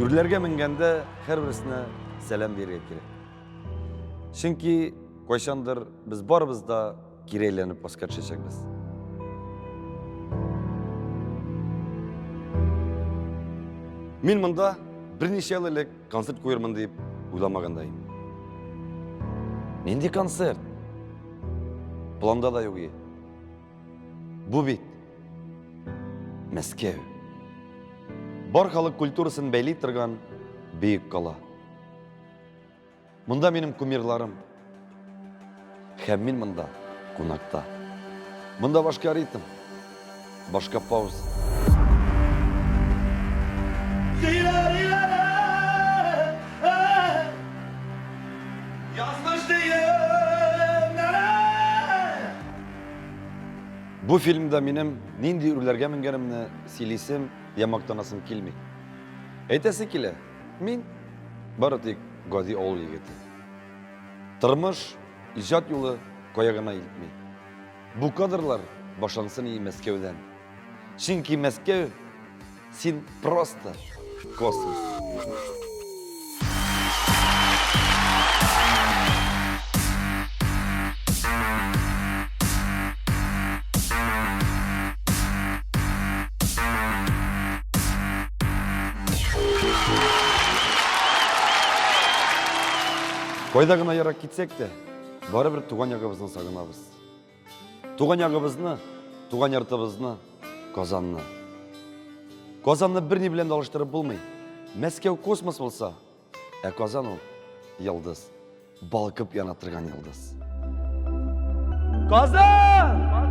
Үрләргә менгәндә һәрберсенә сәлам бирергә кирәк. Чөнки кайчандыр без барыбыз да кире әйләнеп аска төшәчәкбез. Мин монда берничә ел элек концерт куермын дип уйламаган да идем. Нинди концерт? Планда да юк иде. Бу бит Мәскәү. Бар халык культурасын бәйли торган бөек кала. Монда минем кумирларым. Һәм мин монда кунакта. Монда башка ритм, башка пауза. Бу фильмда минем нинди үрләргә менгәнемне сөйлисем я мактанасым килми. Әйтәсе килә, мин бары тик гади авыл егете. Тормыш, иҗат юлы кая гына илтми. Бу кадрлар башлансын и Мәскәүдән. Чөнки Мәскәү син просто космос. Кайда гына ерак китсәк тә, барыбер туган ягыбызны сагынабыз. Туган ягыбызны, туган йортыбызны, Казанны. Казанны берни белән дә алыштырып булмый. Мәскәү космос булса, ә Казан ул йолдыз. Балкып яна торган йолдыз. Казан!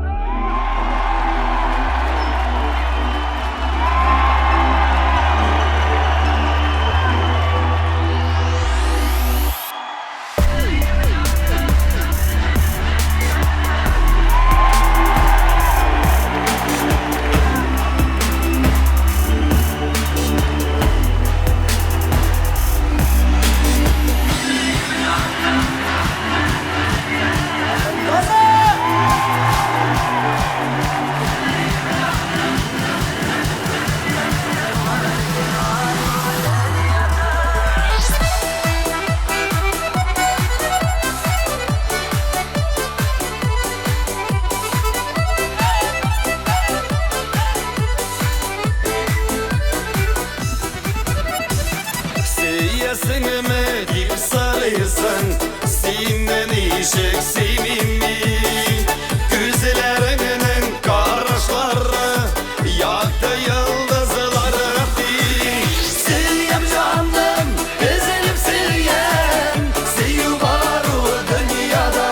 Сөясеңме дип сорыйсың, сине ничек сөймим мин? Күзләреңнең карашлары якты йолдызларга тиң. Сөям җаным, өзелеп сөям, сөю бар ул дөньяда.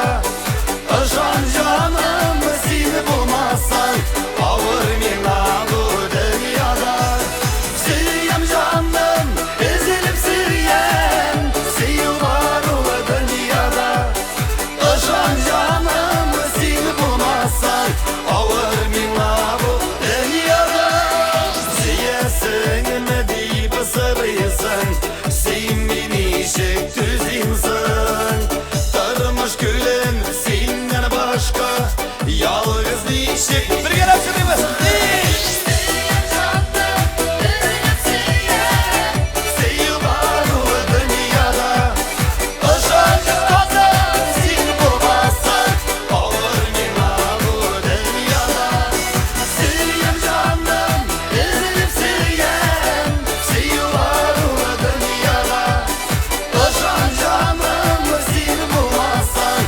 Ышан җаным, син булмасаң, авыр миңа бу дөньяда. Сөям җаным, өзелеп сөям, сөю бар ул дөньяда. Ышан җаным, син булмасаң, авыр миңа бу дөньяда. Сөясеңме дип сорыйсың, син мине ничек түзимсең? Тормыш күлен синнән башка ялгыз ничек бергәләп җырлыйбыз? Сөю бар ул дөньяда, ышан Казан, син булмасаң, авыр миңа бу дөньяда. Сөям җаным, өзелеп сөям, сөю бар ул дөньяда. Ышан җаным, син булмасаң,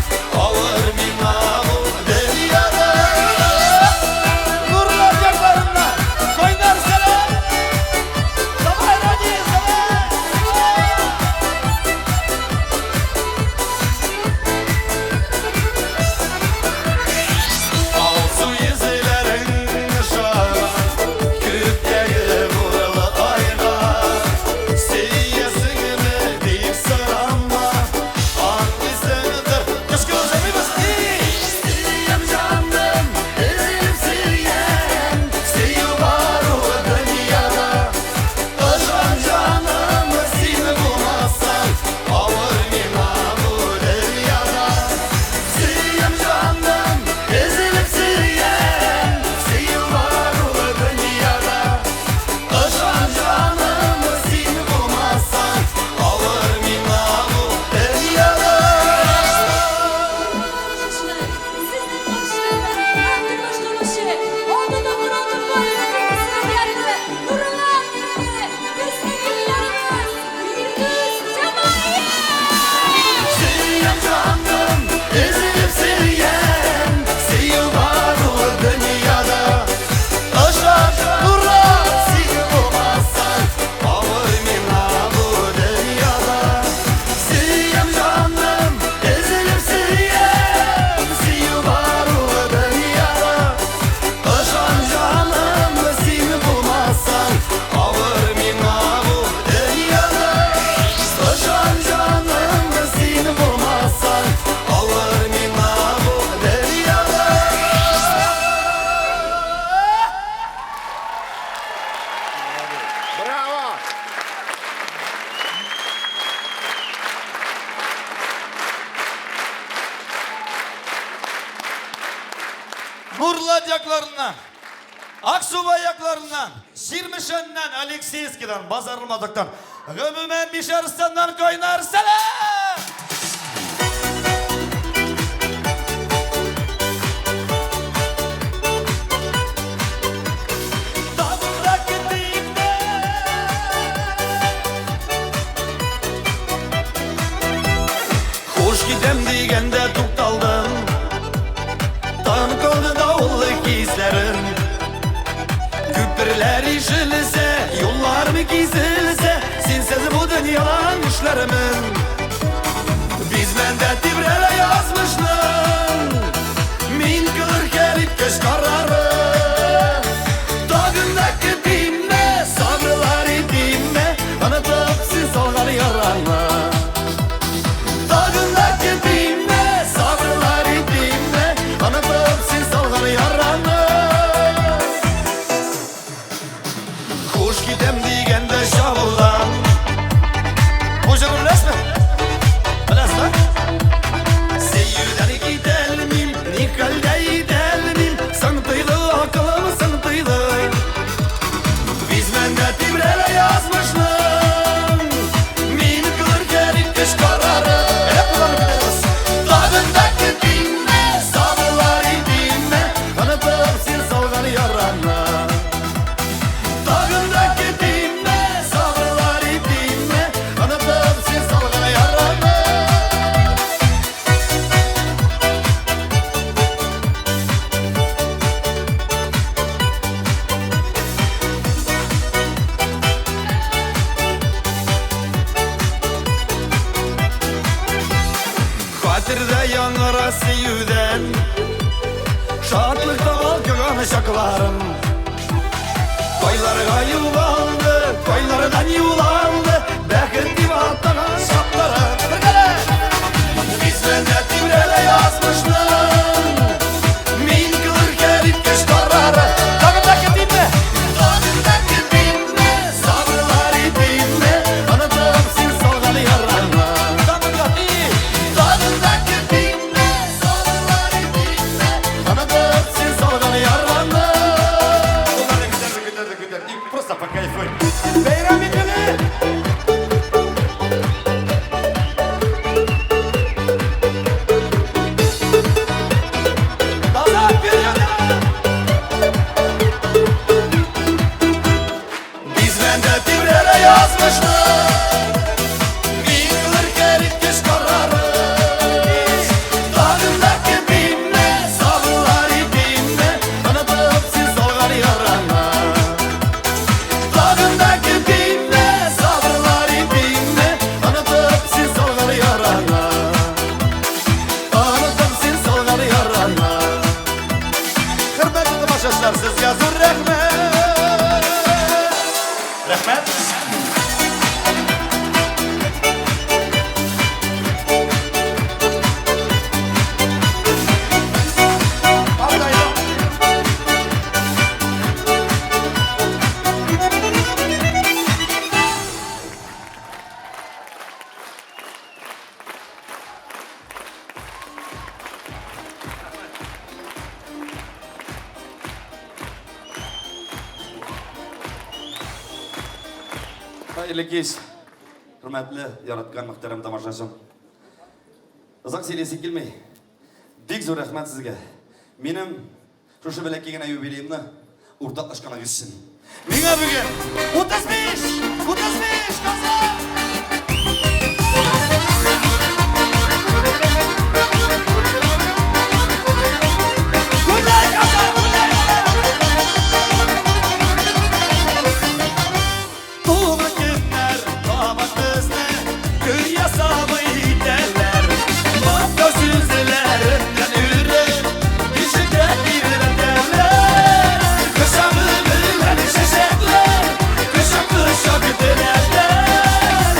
авыр миңа бу дөньяда. Нурлат якларыннан, Аксубай якларыннан, Чирмешәннән, Алексеевскидан, Базарлы Матактан, гомумән Мишәрстаннан кайнар сәлам! Табында көтим дә. Хуш китәм дигәндә тукталдым. Таң калды давыллы хисләрем. Күперләр ишелсә, юллар киселсә, синсез бу дөньядан нишләрмен? Бизмәндә тибрәлә язмышның, мин кылыр хәлиткеч карары. Тагын да көтимме, сабырлар итимме, онытып син салган яраны. Тагын да көтимме, сабырлар итимме, онытып син салган яраны. Хуш китәм дигәндә чабылган. Бу җырны беләсезме? Беләсез, а? Сөюдән китәлмим, ни хәлдә итәлмим, соң тыйды акылым, соң тыйды. Бизмәндә тибрәлә язмышның, мин кылыр хәлиткеч карары. Әле кулларны күтәрегез. Тагын да көтимме, сабырлар итимме, онытып син салган яраны. Тагын да көтимме, сабырлар итимме, онытып син салган яраны. Хәтердә яңара сөюдән, шатлыкта балкыган чакларым. Кайларга югалды, кайлардан юлалды, бәхет дип атаган шатларым. Бергәләп! Бизмәндә тибрәлә язмышның, мин кылыр хәлиткеч карары. Тагын да көтимме? Тагын да көтимме? Сабырлар итимме? Онытып син салган яраны. Тагын да Тагын да көтимме? Сабырлар итимме? Онытып син салган яраны. Кулларны күтәрдек, күтәрдек, күтәрдек. Просто покайфуй. Бәйрәм ителе! Назад, вперед! Бизмәндә тибрәлә язмышның, мин кылыр хәлиткеч карары. Тагын да көтимме, сабырлар итимме, онытып син салган яраны. Тагын да көтимме, сабырлар итимме, онытып син салган яраны. Онытып син салган яраны. Хөрмәтле тамашачылар, сезгә зур рәхмәт! Рәхмәт! Хәерле кич, хөрмәтле, яраткан мөхтәрәм тамашачым. Озак сөйлисе килми. Бик зур рәхмәт сезгә. Минем шушы бәләкәй генә юбилеемны уртаклашканыгыз өчен. Миңа бүген 35! 35, Казан! Гуляй, Казан, гуляй! Туган көннәр кабат безне көн ясап итәләр. Мактау сүзләреннән үреп, ишетә тибрәтәләр. Кочагы белән чәчәкләр, кочак кочак теләләр.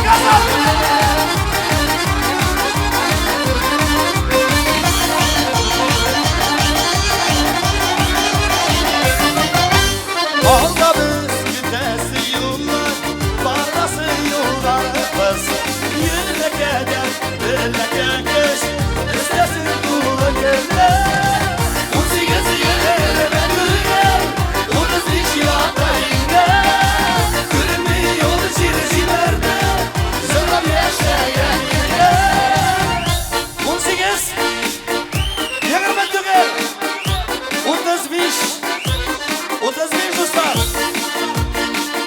Казан! Алда без китәсе юллар, барасы юлларыбыз. Йөрәккә дәрт, теләккә көч, өстәсен тулы көннәр. 18 егерме түгел, 35 ята инде. Күренми ул җир җибәрде, җырлап яшәгән егет. 18 20 түгел, 35 35, дуслар.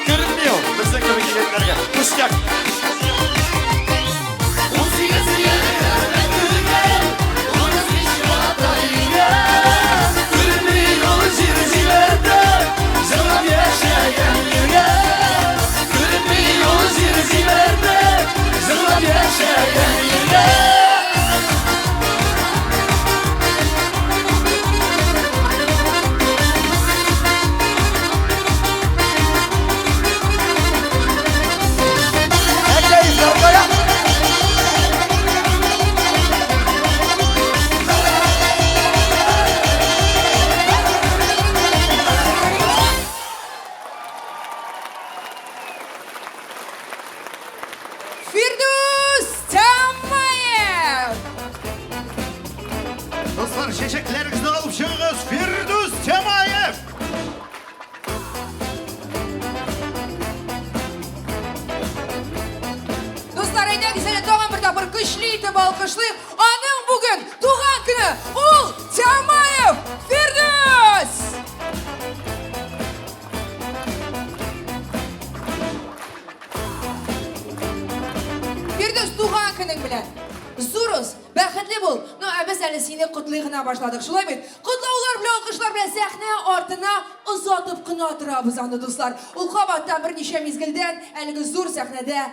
Күренми ул безнең кебек егетләргә. Пустяк. 18 20 түгел, 35 ята инде. Күренми ул җир җибәрде, җырлап яшәгән егет. Күренми ул җир җибәрде, җырлап яшәгән егет. Әкәйзләр кая? Фирдүс Тямаев! Дуслар, чәчәкләрегезне алып чыгыгыз. Фирдүс Тямаев! Дуслар, әйдәгез әле тагын бер тапкыр көчле итеп алкышлыйк. Аның бүген туган көне. Ул Тямаев Фирдүс! Фирдүс, туган көнең белән! Зур үс, бәхетле бул. Ну, ә без әле сине котлый гына башладык. Шулай бит? Котлаулар белән, алкышлар белән сәхнә артына озатып кына торабыз аны, дуслар. Ул кабаттан берничә мизгелдән әлеге зур сәхнәдә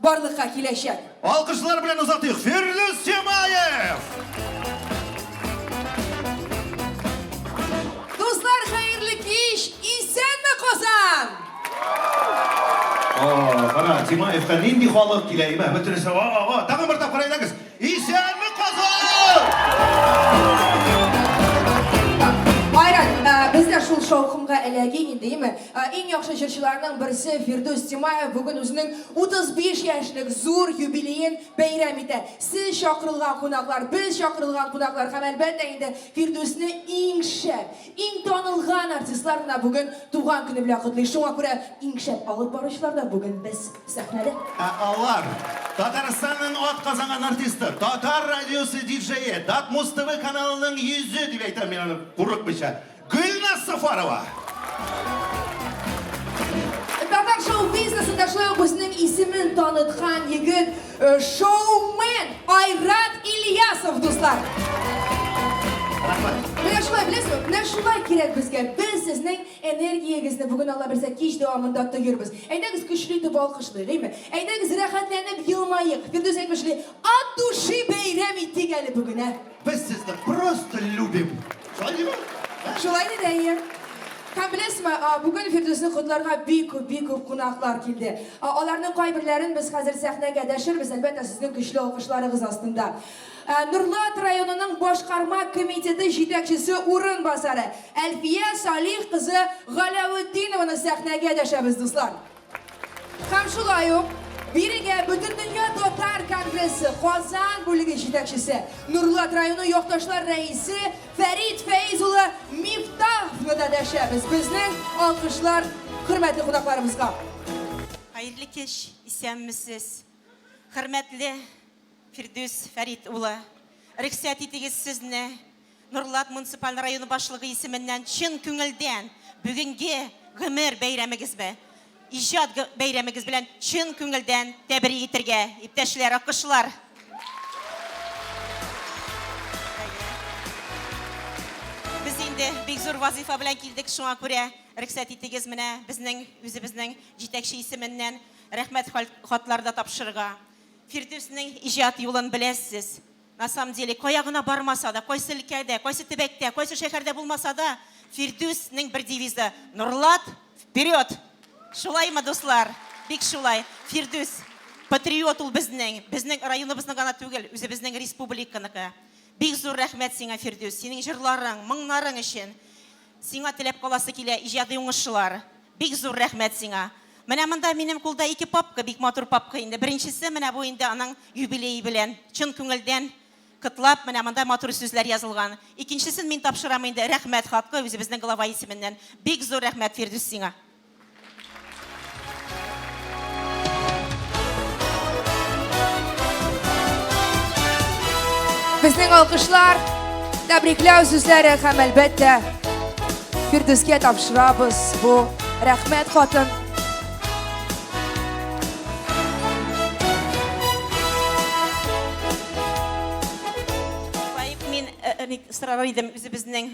барлыкка киләчәк. Алкышлар белән озатыйк. Фирдүс Тямаев! Дуслар, хәерле кич! Исәнме, Казан! О, кара, Тимаевка нинди халык килә, имә, бөтенесе, о, о, о, тагын бер тапкыр әйдәгез. Исәнме, Казан! Айрат, без дә шул шаукымга эләгик инде, име? Иң яхшы җырчыларның берсе Фирдүс Тимаев бүген үзенең 35 яшьлек зур юбилеен бәйрәм итә. Сез чакырылган кунаклар, без чакырылган кунаклар һәм әлбәттә инде Фирдүсне иң шәп, иң танылган артистлар гына бүген туган көне белән котлый. Шуңа күрә иң шәп алып баручылар да бүген без сәхнәдә. Ә алар Татарстанның атказанган артисты, Татар радиосы диджее, Татмуз ТВ каналының йөзе дип әйтәм мин аны курыкмыйча. Гөлназ Сафарова! Татар шоу-бизнесында шулай ук үзенең исемен таныткан егет, шоумен Айрат Ильясов, дуслар. Рәхмәт. Менә шулай, беләсезме? Менә шулай кирәк безгә. Без сезнең энергиягезне бүген Алла бирсә кич дәвамында тоербыз. Әйдәгез көчле итеп алкышлыйк, әйме? Әйдәгез рәхәтләнеп елмаек. Фирдүс әйтмешли, от души бәйрәм итик әле бүген, ә? Без сезне просто любим. Шулай дими? Шулай диде, әйе. Һәм беләсезме, бүген Фирдүсне котларга бик күп, бик күп кунаклар килде. Аларның кайберләрен без хәзер сәхнәгә дәшербез, әлбәттә, сезнең көчле алкышларыгыз астында. Нурлат районының башкарма комитеты җитәкчесе урынбасары Әлфия Салих кызы Галәветдинованы сәхнәгә дәшәбез, дуслар. Һәм шулай ук бирегә Бөтендөнья татар конгрессы Казан бүлеге җитәкчесе, Нурлат районы якташлар рәисе Фәрит Фәиз улы Мифтаховны да дәшәбез. Безнең алкышлар хөрмәтле кунакларыбызга. Хәерле кич, исәнмесез. Хөрмәтле Фирдүс Фәрит улы, рөхсәт итегез сезне Нурлат муниципаль районы башлыгы исеменнән чын күңелдән бүгенге гомер бәйрәмегез бе, иҗат бәйрәмегез белән чын күңелдән тәбрик итергә, иптәшләр, алкышлар. Без инде бик зур вазыйфа белән килдек, шуңа күрә рөхсәт итегез менә безнең үзебезнең җитәкче исеменнән рәхмәт хатлар да тапшырырга. Фирдүснең иҗат юлын беләсез. На самом деле, кая гына бармаса да, кайсы өлкәдә, кайсы төбәктә, кайсы шәһәрдә булмаса да, Фирдүснең бер девизы: Нурлат, вперед! Шулаймы, дуслар? Бик шулай. Фирдүс, Патриот ул безнең, безнең районыбызның гына түгел, үзебезнең республиканыкы. Бик зур рәхмәт сиңа, Фирдүс, синең җырларың, моңнарың өчен. Сиңа теләп каласы килә иҗади уңышлар. Бик зур рәхмәт сиңа. Менә монда минем кулда ике папка, бик матур папка инде. Беренчесе менә бу инде аның юбилее белән, чын күңелдән котлап, менә монда матур сүзләр язылган. Икенчесен мин тапшырам инде рәхмәт хаткы үзебезнең глава исеменнән. Бик зур рәхмәт, Фирдүс, сиңа. Безнең алкышлар, тәбрикләү сүзләре һәм әлбәттә Фирдүскә тапшырабыз бу рәхмәт хатын. Шулай ук мин э, э, сорар идем үзебезнең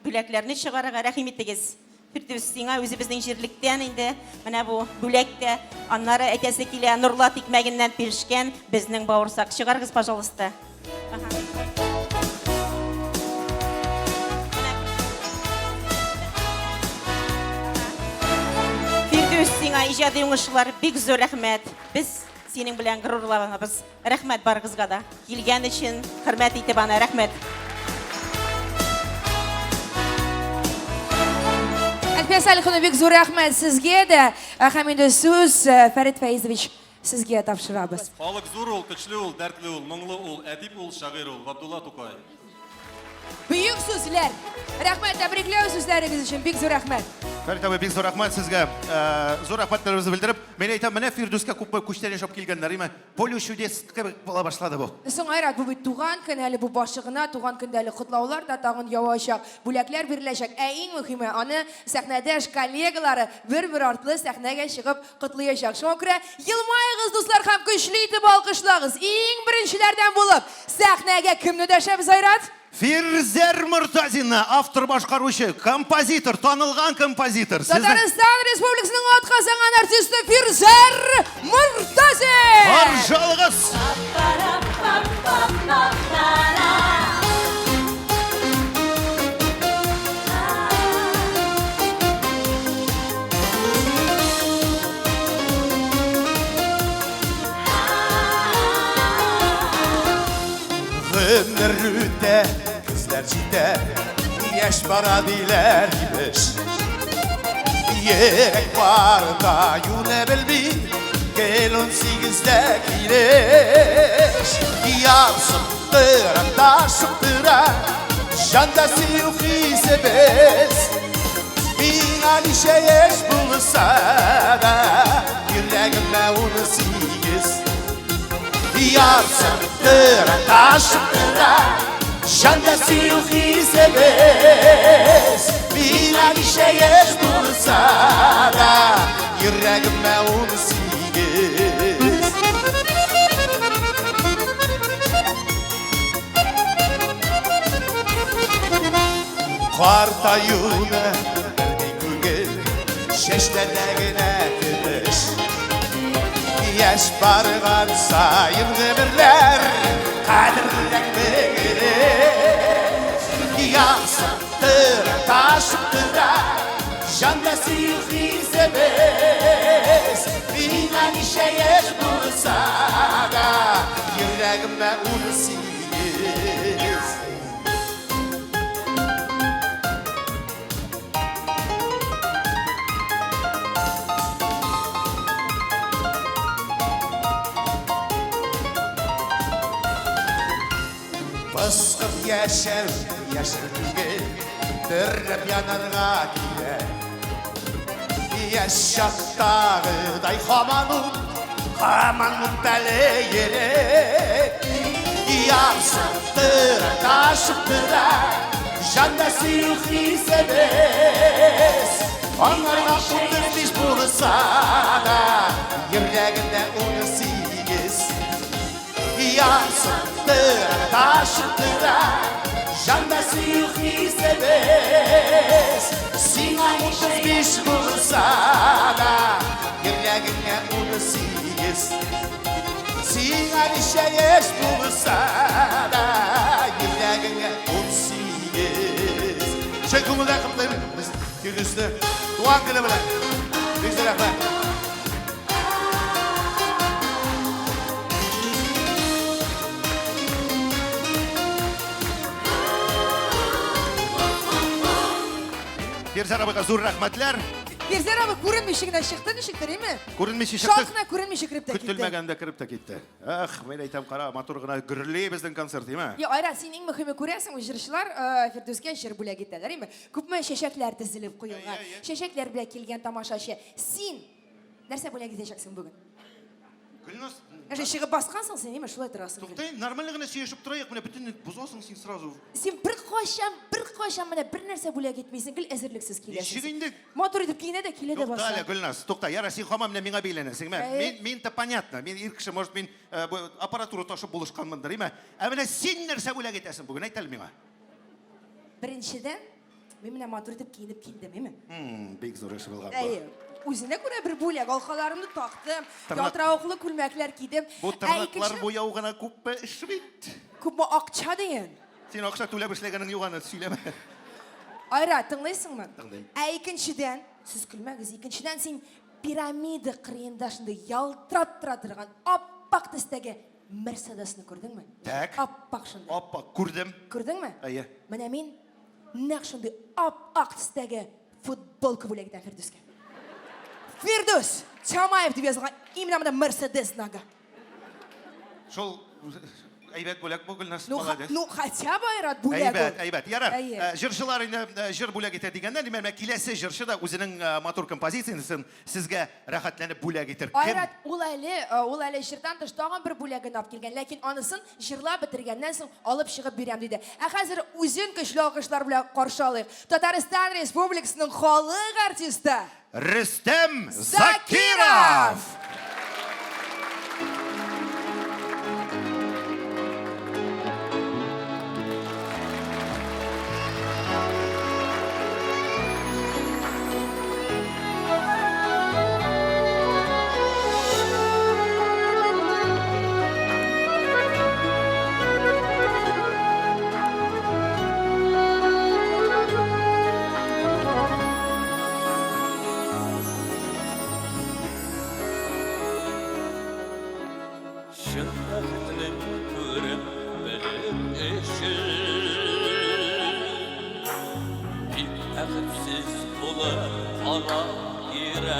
бүләкләрне чыгарырга рәхим итегез. Фирдүс, сиңа үзебезнең җирлектән инде менә бу бүләк тә, аннары әйтәсе килә, Нурлат икмәгеннән пешкән безнең бавырсак. Чыгарыгыз, пожалуйста. Ага. Фирдүс, сиңа иҗади уңышлар, бик зур рәхмәт. Без синең белән горурланабыз. Рәхмәт барыгызга да. Килгән өчен, хөрмәт итеп аны, рәхмәт. Әлфия Салиховна, бик зур рәхмәт сезгә дә. Һәм инде сүз э, Фәрит Фәизович сезгә тапшырабыз. Халык зур ул, көчле ул, дәртле ул, моңлы ул, әдип ул, шагыйрь ул. Габдулла Тукай. Бөек сүзләр. Рәхмәт, тәбрикләү сүзләрегез өчен бик зур рәхмәт. Фәрит абый, бик зур рәхмәт сезгә. Э, зур рәхмәтләребезне белдереп, мин әйтәм, менә Фирдүскә күпме күчтәнәч алып килгәннәр, име? Поле чудес кебек була башлады бу. Соң, Айрат, бу бит туган көн, әле бу башы гына, туган көндә әле котлаулар да тагын явачак, бүләкләр биреләчәк. Ә иң мөһиме, аны сәхнәдәш коллегалары бер-бер артлы сәхнәгә чыгып котлыячак. Шуңа күрә елмаегыз, дуслар, һәм көчле итеп алкышлагыз. Иң беренчеләрдән булып, Сәхнәгә кемне дәшәбез, Айрат? Фирзәр Мортазинны, автор-башкаручы, композитор, танылган композитор. Сезнең Татарстан Республикасының атказанган артисты Фирзәр Мортазин! Каршы алыгыз! Гомер үтә, көзләр җитә, яшь бара диләр имеш. Йөрәк барда юны белми, гел 18-дә килеш. Ярсып тора, ташып тора, җанда сөю хисе без. Миңа ничә яшь булса да, йөрәгемә 18. Ярсып тора, ташып тора, җанда сөю хисе без. Миңа ничә яшь булса да, йөрәгемә 18. Картаюны белми күңел, чәчләрдә генә көмеш. Яшь барган саен гомерләр кадерлерәк меңелеш. Ярсып тора, ташып тора, җанда сөю хисебез. Миңа ничә яшь булса да, йөрәгемә 18. Пыскып яшәү, яшәү түгел, дөрләп янарга кирәк. Яшь чактагыдай һаман ут, һаман ут әле йөрәк. Ярсып тора, ташып тора, җанда сөю хисе без. Аңарга 35 булса да, йөрәгендә 18. Ярсып тора, ташып тора, җанда сөю хисе без. Сиңа 35 булса да, йөрәгеңә 18. Сиңа ничә яшь булса да, йөрәгеңә 18. Чын күңелдән котлыйм без Фирдүсне туган көне белән. Бик зур рәхмәт. Фирзәр абыйга зур рәхмәтләр. Фирзәр абый күренмичә генә чыкты ничектер, әйме? Күренмичә Шак чыкты. кына күренмичә кереп тә китте. Көтелмәгәндә кереп тә китте. Ах, мин әйтәм, кара, матур гына гөрли безнең концерт, әйме? Я, Айрат, син иң мөһиме күрәсең, җырчылар э, Фирдүскә җыр бүләк итәләр, әйме? Күпме чәчәкләр тезелеп куелган. Чәчәкләр белән килгән тамашачы. Син нәрсә бүләк итәчәксең бүген? Гөлназ, Әже чыгып баскансың син, әйме, шулай торасың. туктай, нормально гына сөйләшеп торыйк, менә бөтен бозасың син сразу. Син беркайчан, беркайчан менә бер нәрсә бүләк итмисең, гел әзерлексез киләсең. Ничек инде? Матур итеп киенә дә килә дә Тукта баса. әле, Гөлназ, тукта. Яра, син һаман менә миңа бәйләнәсең. Мә, Әйе. мин, мин-то понятно. Мин ир кеше, может, мин э, бу аппаратура ташып булышканмындыр, име? Ә менә син нәрсә бүләк итәсең бүген, әйт әле миңа. Беренчедән, мин менә матур итеп киенеп килдем, әйме? М, бик зур эш булган бу. Әйе. Үзенә күрә бер бүләк, алкаларымны тактым, Тырнак- ялтыравыклы күлмәкләр кидем. Бу Ә тырнаклар икенче- буяу гына күпме эш бит. Күпме акча дигән. Син акча түләп эшләгәнең юк аны, сөйләмә. Айра, тыңлыйсыңмы? Тыңлыйм. Ә икенчедән, сез көлмәгез, икенчедән син пирамида кырыенда шундый ялтырап тора торган аппак төстәге Мерседесны күрдеңме? Так. Аппак шундый. Аппак, күрдем. Күрдеңме? Әйе. Менә мин нәкъ шундый ап-ак төстәге футболка бүләк итәм Фирдүскә. Фирдүс Тямаев дип язылган именно менә Мерседес знагы. Шул әйбәт бүләк бу, Гөлназ, Ну, ха- молодец. ну хотя бы Айрат бүләк ул. Әйбәт, әйбәт. Ярар. Әйе. Э, Җырчылар инде э, җыр бүләк итә дигәннән, димәк, менә киләсе җырчы да үзенең э, матур композициясен сезгә рәхәтләнеп бүләк итер. Кем? Айрат, ул әле, ул әле җырдан тыш тагын бер бүләген алып килгән, ләкин анысын җырлап бетергәннән соң алып чыгып бирәм диде. Ә хәзер үзен көчле алкышлар белән каршы алыйк. Татарстан Республикасының халык артисты Рөстәм Закиров! Закиров! Чын бәхетне күреп белер өчен Бик бәхетсез булып карау кирәк.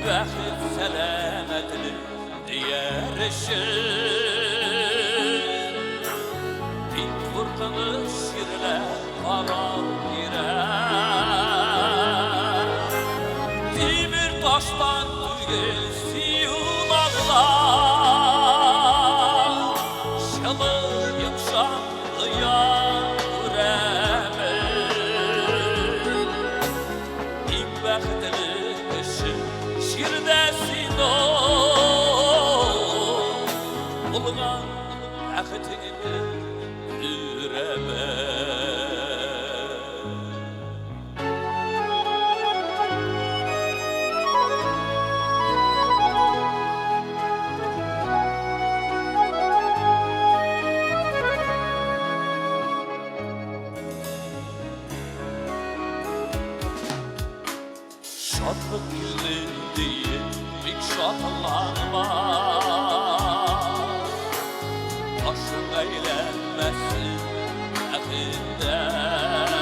Бәхет сәламәтлек дияр өчен Бик куркыныч чирләр карау кирәк. Тимер таштан түгел сөю баглар, Җылы йомшак оя күрәмен. Иң бәхетле кеше җирдә син ул, Булган бәхетеңне күрәмен. Шатлык килде диеп бик шатланма, Башың әйләнмәсен бәхеттән.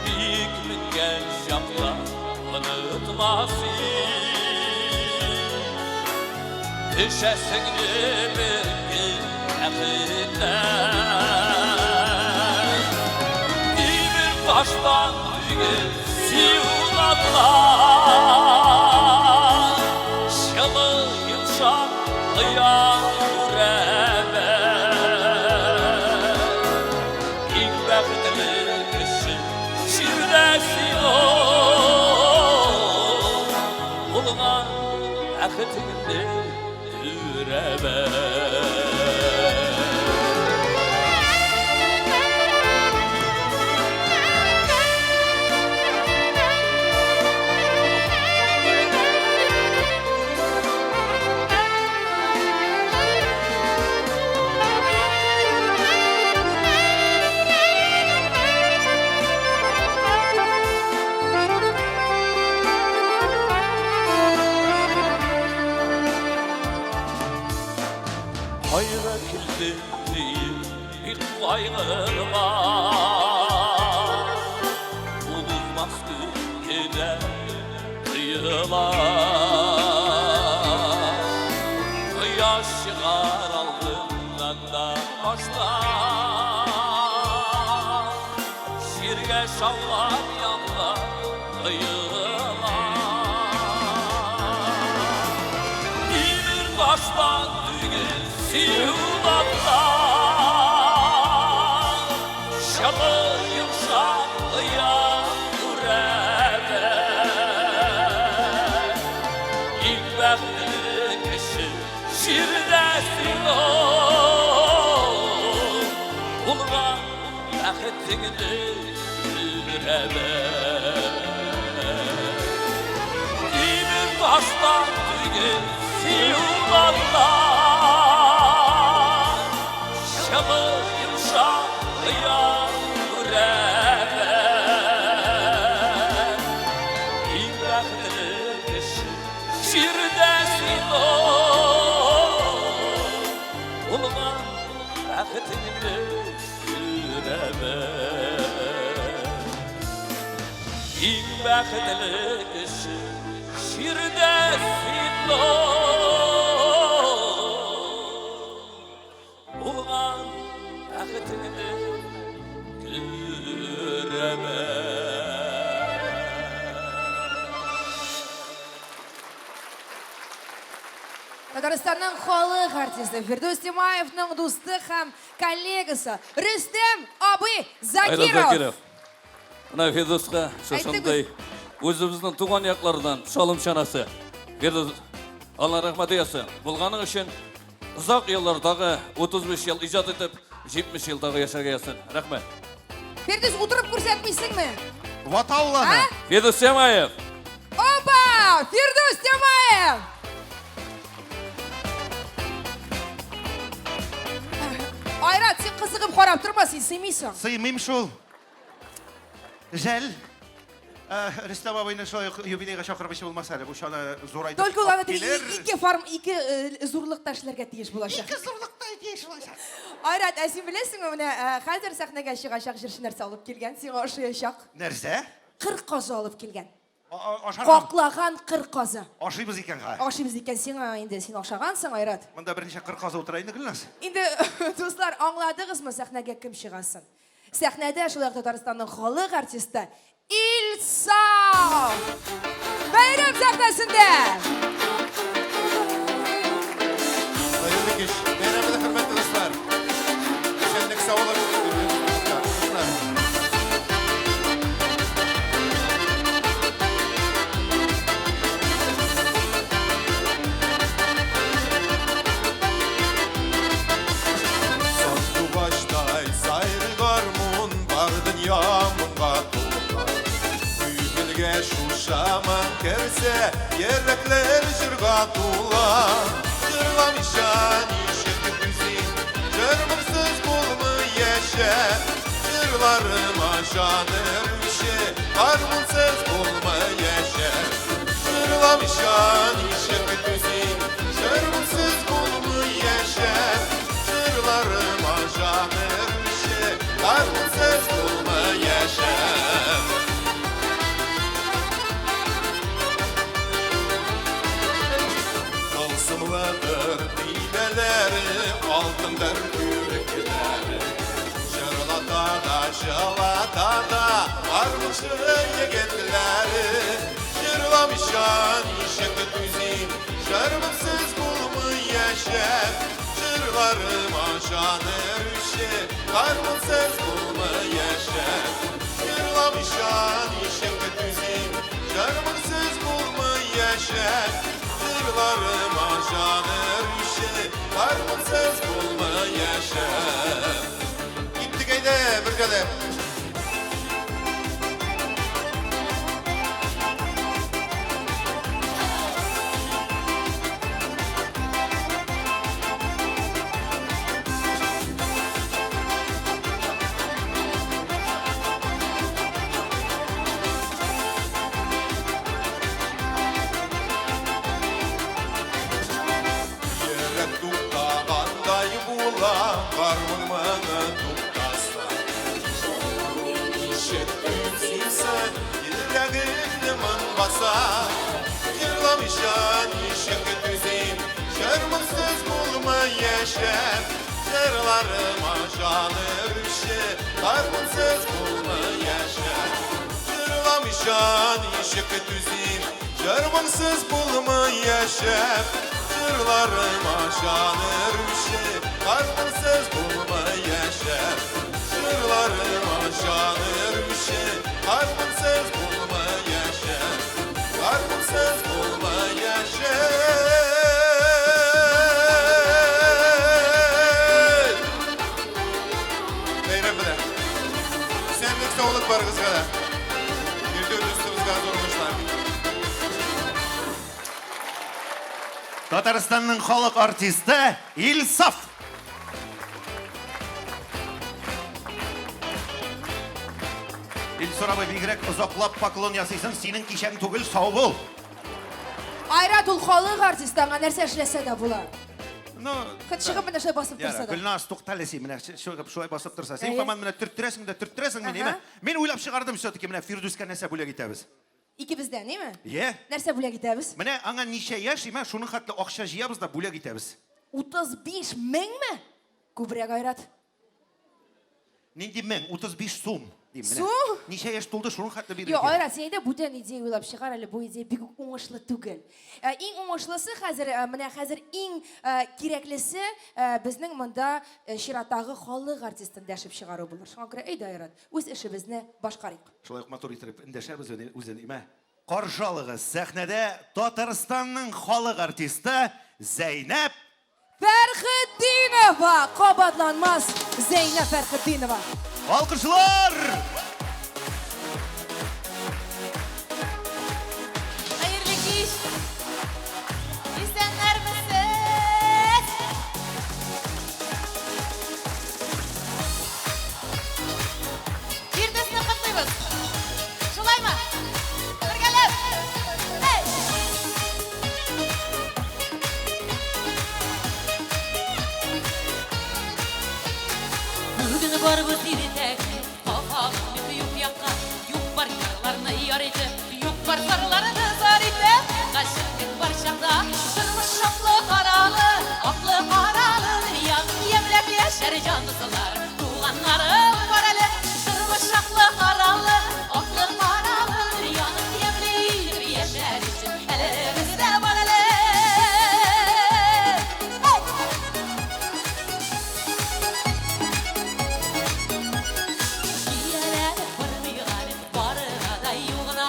Бик менгән чакта онытма син, Төшәсеңне бер көн бәхеттән. Тимер таштан түгел сөю-назлар, Җылы йомшак оя күрәмен. Иң бәхетле кеше җирдә син ул, Булган бәхетеңне күрәмен. Кайгы килде диеп бик кайгырма, коела. Кояш чыгар алдыннан да башта. Җиргә шаулап яңгыр коела. Тимер таштан түгел, сөю Җылы йомшак тоям күрәмен. Иң бәхетле кеше җирдә син булган бәхетеңне күрәмен. Тимер таштан түгел, сөю Җылы йомшак тоям күрәмен. Иң бәхетле кеше җирдә син булган бәхетеңне күрәмен. Иң бәхетле кеше җирдә син булган бәхетеңне күрәмен. Татарстанның халык артисты Фирдүс Тямаевның дусты һәм коллегасы Рөстәм абый Айрат Закиров. Закиров. Менә Фирдүскә шушындый үзебезнең туган яклардан шалым чанасы. Фирдүс, Алла рәхмәте язсын. Булганың өчен озак еллар тагы 35 ел иҗат итеп, 70 ел тагы яшәргә язсын. Рәхмәт. Фирдүс, утырып күрсәтмисеңме? Вата ул аны. А? Фирдүс Тямаев. Опа! Фирдүс Тямаев! Айрат, син кызыгып карап торма, син сыймыйсың. Сыймыйм шул. Жәл. Рөстәм абыйны шулай ук юбилейга чакырмыйча булмас әле. Бу чана зурайтып Только ул аны алып теге килер. ике форм, ике зурлыкта эшләргә тиеш булачак. Ике зурлыкта тиеш булачак. Айрат, ә син беләсеңме, менә хәзер сәхнәгә чыгачак җырчы нәрсә алып килгән? Сиңа ошаячак. Нәрсә? Кыр казы алып килгән. Ашарга. Каклаган кыр казы. Ашыйбыз икән ха. Ашыйбыз икән сиңа инде, син ашагансың, Айрат. Монда берничә кыр казы утыра инде, Гөлназ. Инде, дуслар, аңладыгызмы сәхнәгә кем чыгасын? Сәхнәдә шулай ук Татарстанның халык артисты Илсаф! Бәйрәм сәхнәсендә! Хәерле кич. Бәйрәмне хөрмәтле дуслар. Исәнлек, саулык, дуслар. Сандугачтай сайрый гармун бар дөнья моңга тулган. Күңелгә шушама керсә, йөрәкләр җырга тула. Җырламыйча ничек түзим, җыр-моңсыз булмый яшәп. Җырларыма җан өрүче, гармунсыз булмый яшәп. Җырламыйча ничек түзим, җыр-моңсыз булмый яшәп. Җырларыма җан өрүче, гармунсыз булмый яшәп. Тылсымлыдыр төймәләре, алтындыр күрекләре. Җырлата да, җылата да гармунчы егетләре. Җырламыйча ничек түзим, җыр-моңсыз булмый яшәп. Җырларыма җан өрүче, гармунсыз булмый яшәп. Җырламыйча ничек түзим, җыр-моңсыз булмый яшәп. Җырларыма җан өрүче, гармунсыз булмый яшәп. Киттек әйдә, бергәләп. Йөрәк туктагандай була, гармун моңы туктаса. Ничек түзимсең, йөрәгеңне моң баса. Җырламыйча ничек түзим, җыр-моңсыз булмый яшәп. Җырларыма җан өрүче, гармунсыз булмый яшәп. Җырламыйча ничек түзим, җыр-моңсыз булмый яшәп. Җырларыма җан өрүче, гармунсыз булмый яшәп. Җырларыма җан өрүче, гармунсыз булмый яшәп. Гармунсыз булмый яшәп. Бәйрәм белән. Исәнлек, саулык барыгызга да. Иртә дустыбызга зур уңышлар. Татарстанның халык артисты Илсаф. Илсур абый, бигрәк озаклап поклон ясыйсың, синең кичәң түгел, сау бул. Айрат ул халык артисты, аңа нәрсә эшләсә дә була. Ну, Хоть чыгып менә шулай басып торса да. Гөлназ, туктале син, менә шулай басып торса. Син Әйе. һаман менә төрттерәсең дә төрттерәсең мине, Ага. әйме? Мин уйлап чыгардым все-таки, менә Фирдүскә нәрсә бүләк итәбез. Икебездән, әйме? Е. Нәрсә бүләк итәбез? Менә аңа ничә яшь, әйме, шуның хәтле акча җыябыз да бүләк итәбез. 35 меңме? Күбрәк, Айрат. Нинди мең? 35 сум. Дим, менә. Сум? Ничә яшь тулды, шуның хәтле бирергә Юк, кирәк. Айрат, син әйдә бүтән идея уйлап чыгар әле, бу идея бик үк уңышлы түгел. Иң уңышлысы хәзер, менә хәзер иң кирәклесе безнең монда чираттагы халык артистын дәшеп чыгару булыр. Шуңа күрә әйдә, Айрат, үз эшебезне башкарыйк. Шулай ук матур итеп эндәшәбез үзен, имә. Каршы алыгыз, сәхнәдә Татарстанның халык артисты Зәйнәб Фәрхетдинова! Кабатланмас Зәйнәб Фәрхетдинова. Алкышлар! Хәерле кич! Исәннәрмесез? Фирдүсне котлыйбыз. Шулаймы? Бергәләп! Эй! Бүген барыбыз иртәгә Кафагын юк якка, юк бар ярларны яр итеп, юк бар зарларны зар итеп, Гашыйк бар чакта тормыш шатлы каралы, аклы каралы дөнья, ямьләп яшәр җанлылар, туганнарым бар әле. Тормыш шатлы каралы, аклы каралы дөнья, ямьле итеп яшәр өчен әле бездә бар әле. Эй! Ияләнеп бармыйк әле, барына да югына,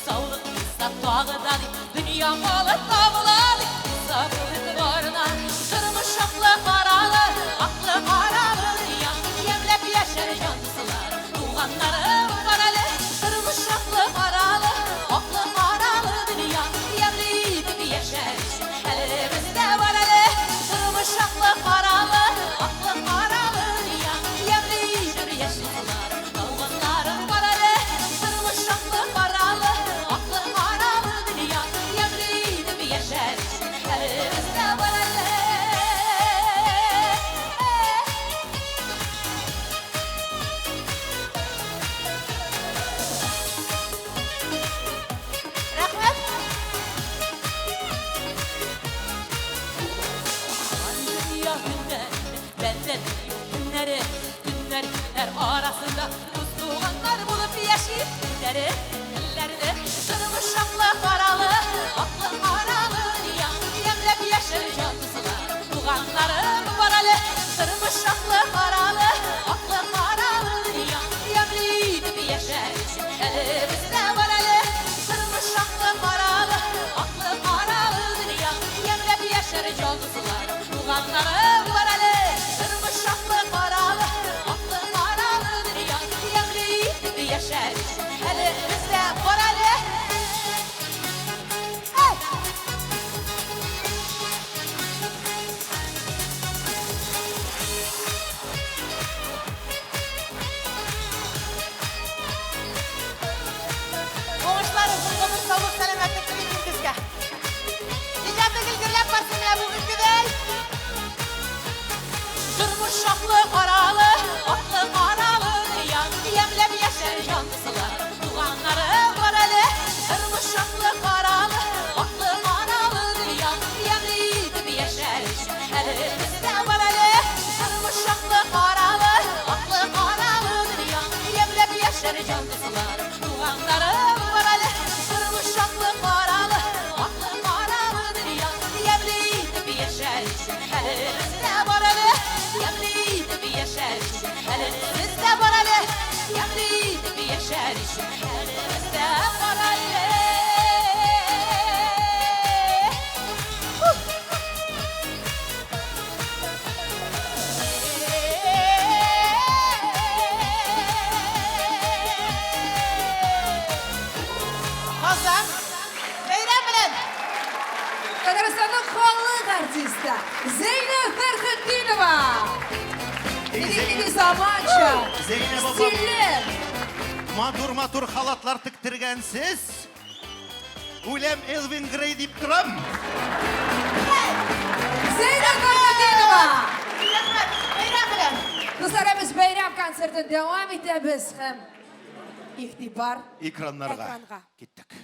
саулык булса тагы да дип, дөнья малы табыла дип, сабыр итеп барына. Тормыш аклы каралы, аклы каралы дөнья, ямьләп яшәр җанлылар, туганнарым бар әле. Тормыш аклы каралы, аклы каралы дөнья, ямьле итеп яшәр өчен әле бездә бар әле. Тормыш аклы каралы, аклы каралы дөнья, ямьле итеп яшәр, туганнарым бар әле. Тормыш аклы каралы, аклы каралы дөнья, ямьле итеп яшәр өчен әле бездә бар әле. Рәхмәт. Дөнья көннәр, бәндә көннәре, көннәр көннәр арасында дус туганнар булып яши көннәре, көннәрне. Тормыш аклы каралы, аклы каралы дөнья, ямьләп яшәр җанлылар, туганнарым бар әле. Тормыш аклы каралы, аклы каралы дөнья, ямьле итеп яшәр өчен әле бездә бар әле. Тормыш аклы каралы, аклы каралы дөнья, ямьләп яшәр җанлылар, туганнарым бар әле. Тормыш аклы каралы, аклы каралы дөнья, ямьле итеп яшәр өчен әле бездә бар әле. Эй! Уңышлар, озын гомер, саулык, сәламәтлек телим Фирдүскә. Иҗаты гел гөрләп барсын менә бүгенгедәй. Тормыш аклы каралы, аклы каралы дөнья, ямьләп яшәр җанлылар, туганнарым бар әле. Тормыш аклы каралы, аклы каралы артисты Зәйнәб Фәрхетдинова. Нинди заманча, стильле. Матур-матур халатлар тектергәнсез. Үләм Элвин Грей дип торам. Зәйнәб Фәрхетдинова. Рәхмәт, бәйрәм белән. Дуслар, без бәйрәм концертын дәвам итәбез һәм игътибар экраннарга. Экранга. Киттек.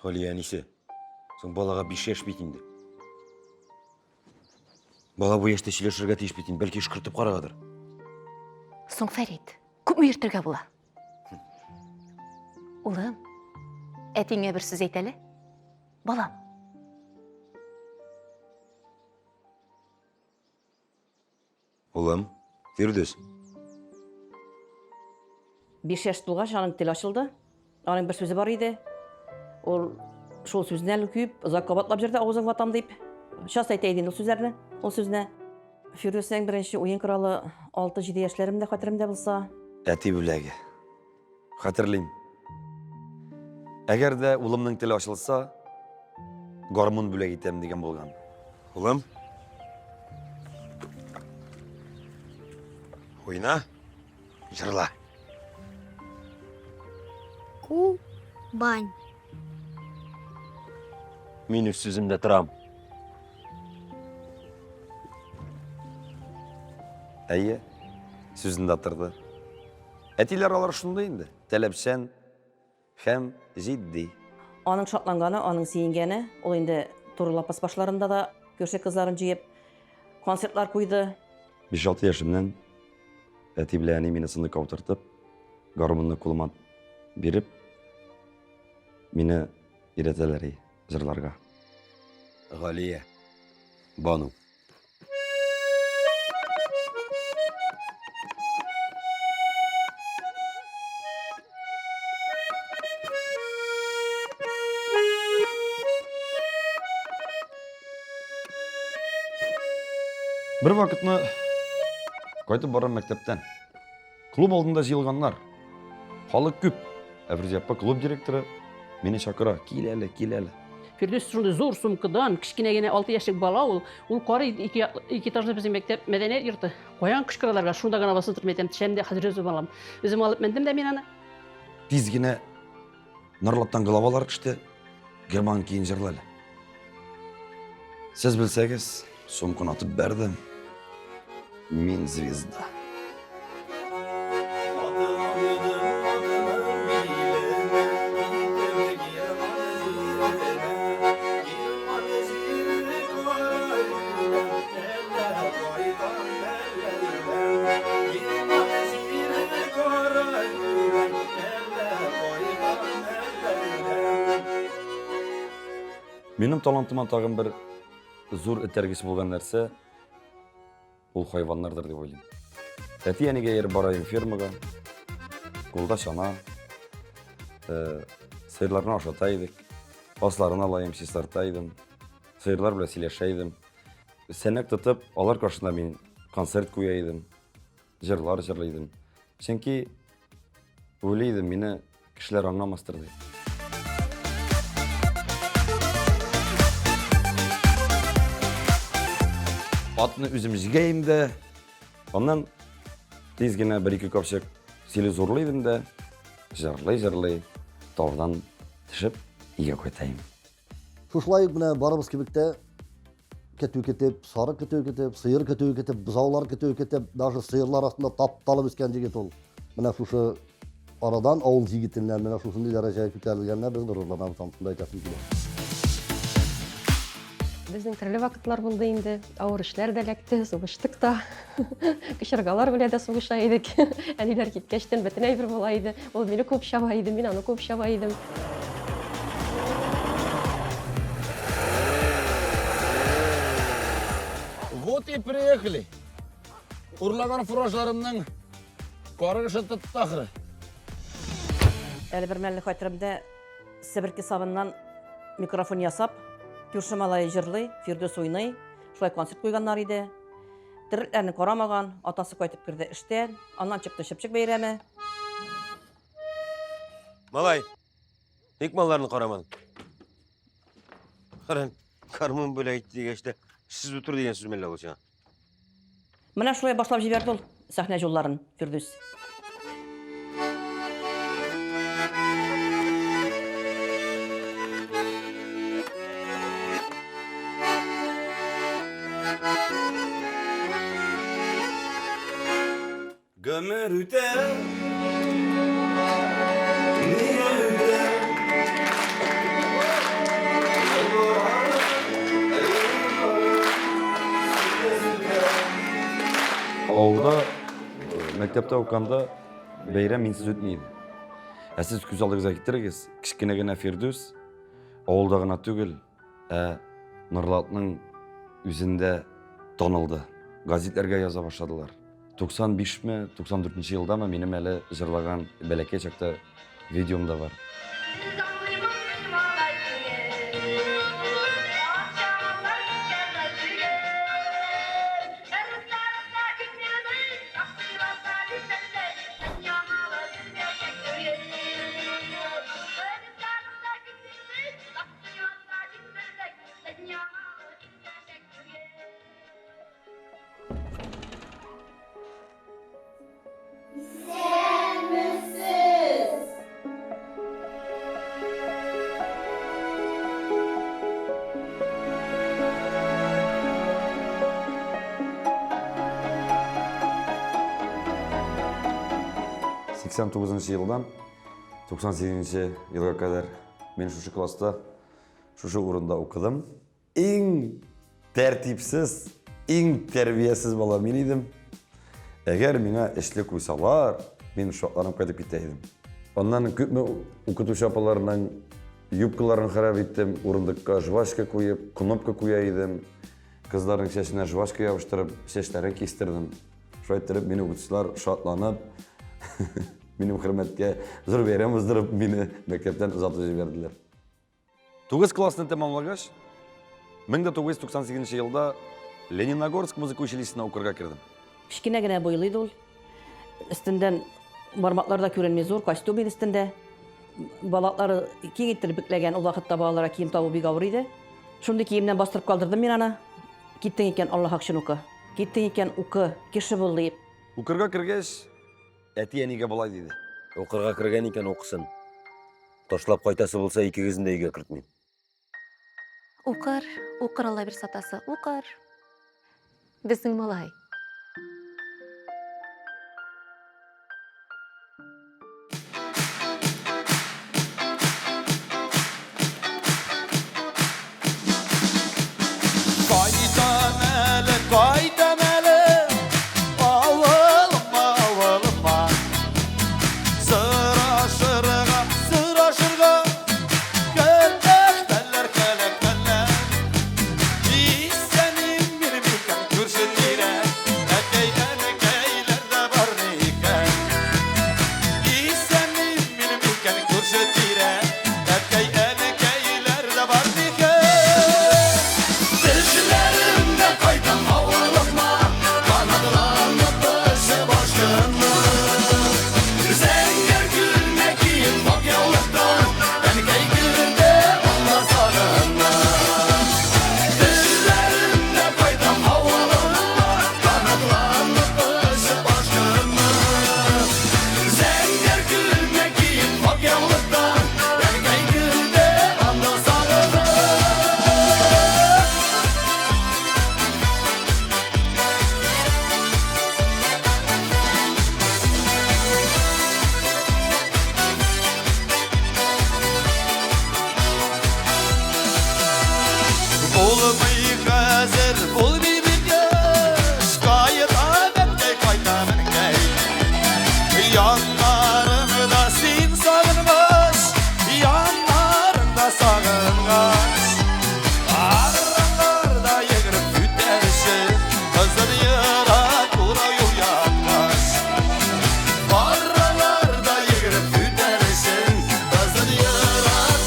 Галия әнисе, соң балага 5 яшь бит инде. Бала бу яшьтә сөйләшергә тиеш бит инде, бәлки өшкертеп карагадыр. Соң Фәрит, күпме йөртергә була? Улым, әтиңә бер сүз әйт әле. Балам. Улым, Фирдүс. 5 яшь тулгач, аның теле ачылды. Аның бер сүзе бар иде. Ул шул сүзне әле көеп, озак кабатлап йөрде, авызын ватам дип. Сейчас әйтә иде инде ул сүзләрне, ул сүзне. Фирдүснең беренче уен коралы 6-7 яшьләремдә хәтеремдә булса. Әти бүләге. Хәтерлим. Әгәр дә улымның теле ачылса, гармун бүләк итәм дигән булган. Улым. Уйна, җырла. Кубань. Мин үз сүземдә торам. Әйе, сүзендә торды. Әтиләр алар шундый инде, таләпчән һәм җитди. Аның шатланганы, аның сөенгәне, ул инде туры лапас башларында да күрше кызларын җыеп концертлар куйды. 5-6 яшемнән әти белән әни мине сындыкка утыртып, гармунны кулыма биреп, мине өйрәтәләр җырларга. Галия, Бану. Бер вакытны кайтып барам мәктәптән. Клуб алдында җыелганнар. Халык күп. Әфрүзә апа клуб директоры мине чакыра. Кил әле, кил әле. Фирдүс шундый зур сумкадан, кечкенә генә 6 яшьлек бала ул. Ул карый, ике, ике этажлы безнең мәктәп, мәдәният йорты. Каян кычкыраларга, шунда гына басып торып әйтәм, төшәм дә, хәзер үзем алам. Үзем алып мендем дә мин аны. Тиз генә Норлаттан главалар төште. Герман киен җырла әле. Сез белсәгез, сумканы атып бәрдем. Мин звезда. Минем талантыма тагын бер зур этәргеч булган нәрсә ул хайваннардыр дип уйлыйм. Әти-әнигә ияреп барайым фермага, кулда чана, э, сыерларны ашата идек, асларын алаем, чистарта идем, сыерлар белән сөйләшә идем. Сәнәк тотып, алар каршында мин концерт куя идем, җырлар җырлый идем. Чөнки уйлый идем, мине кешеләр аңламастыр дип. Атны үзем җигәем дә, аннан тиз генә бер-ике капчык силе зурлый идем дә, җырлый-җырлый таудан төшеп өйгә кайтайым. Шушылай менә барыбыз кебек тә көтү көтеп, сарык көтүе көтеп, сыер көтүе көтеп, бозаулар көтүе көтеп, даже сыерлар астында тапталып үскән җегет ул. Менә шушы арадан авыл җегетеннән менә шушындый дәрәҗәгә күтәрелгәненә без горурланабыз, анысын да әйтәсем килә. Безнең төрле вакытлар булды инде. Авыр эшләр дә эләкте, сугыштык та. Кочергалар белән дә сугыша идек. Әниләр киткәчтен бөтен әйбер була иде. Ул мине күп чаба иде, мин аны күп чаба идем. Вот и приехали. Урлаган фуражларымның каргышы тотты ахры. Әле бер мәлне хәтеремдә Себерке сабыннан микрофон ясап, күрше малае җырлый, Фирдүс уйный. Шулай концерт куйганнар иде. Терлекләрне карамаган, атасы кайтып керде эштән. Аннан чыкты чыпчык бәйрәме. Малай, ник малларны карамадың? Каран, гармун бүләк итте дигәч тә, сез утыр дигән сүз мәллә ул сиңа? Менә шулай башлап җибәрде ул сәхнә юлларын Фирдүс. Гомер үтә, нигә үтә? Авылда мәктәптә уканда бәйрәм минсез үтми иде. Ә сез күз алдыгызга китерегез, кечкенә генә Фирдүс авылда гына түгел, ә Норлатның үзендә танылды. Газитләргә яза башладылар. 95 ме, 94 нче елдамы минем әле җырлаган бәләкәй чакта видеом да бар. Исәнмесез! Сиксән тугызынчы елдан 98 елга кадәр мин шушы класста, шушы урында укыдым. Иң тәртипсез, иң тәрбиясез бала мин идем. Әгәр миңа эшле куйсалар, мин шатланып кайтып китә идем. Аннан күпме укытучы апаларның юбкаларын харап иттем, урындыкка жвачка куеп, кнопка куя идем. Кызларның чәченә жвачка ябыштырып, чәчләрен кистердем. Шулай иттереп, мине укытучылар шатланып, минем хөрмәткә зур бәйрәм уздырып, мине мәктәптән озатып җибәрделәр. 9 классны тәмамлагач, 1998 елда Лениногорск музыка училищесына укырга кердем. Кечкенә генә буйлы иде ул. Өстендән бармаклар да күренми, зур костюм иде өстендә. Балаклары киң иттереп бекләгән, ул вакытта балаларга кием табу бик авыр иде. Шундый киемнән бастырып калдырдым мин аны. Киттең икән, Аллаһ өчен укы. Киттең икән, укы, кеше бул диеп. Укырга кергәч, әти әнигә болай диде. Укырга кергән икән, укысын. Ташлап кайтасы булса, икегезне дә өйгә кертмим. Укыр, укыр Алла бирсә атасы, укыр. Безнең малай. Кайтам әле, кайтам әле, авылыма, авылыма. Сырашырга, сырашырга, кәләхтәләр, кәләхтәләр. Исәним бир микән күрше тирә, әкәй, әнекәйләр дә бар микән? Исәним бир микән күрше тирә, әкәй, әнекәйләр дә бар микән? Төшләремдә кайтам авылыма, канатланып очып ашкынып. Зәңгәр күлмәк киеп ак яулыктан, әнкәй керде аңа сагынып. Төшләремдә кайтам авылыма, канатланып очып ашкынып. Зәңгәр күлмәк киеп ак яулыктан, әнкәй керде аңа сагынып. Булмый хәзер, булмый бит яшь, кайтам, әнкәй, кайтам, әнкәй. Яннарыңда син сагынгач, яннарыңда сагынгач. Араларда йөгереп үтәрче, кызыл ерак урау юл яткач. Араларда йөгереп үтәрче, кызыл ерак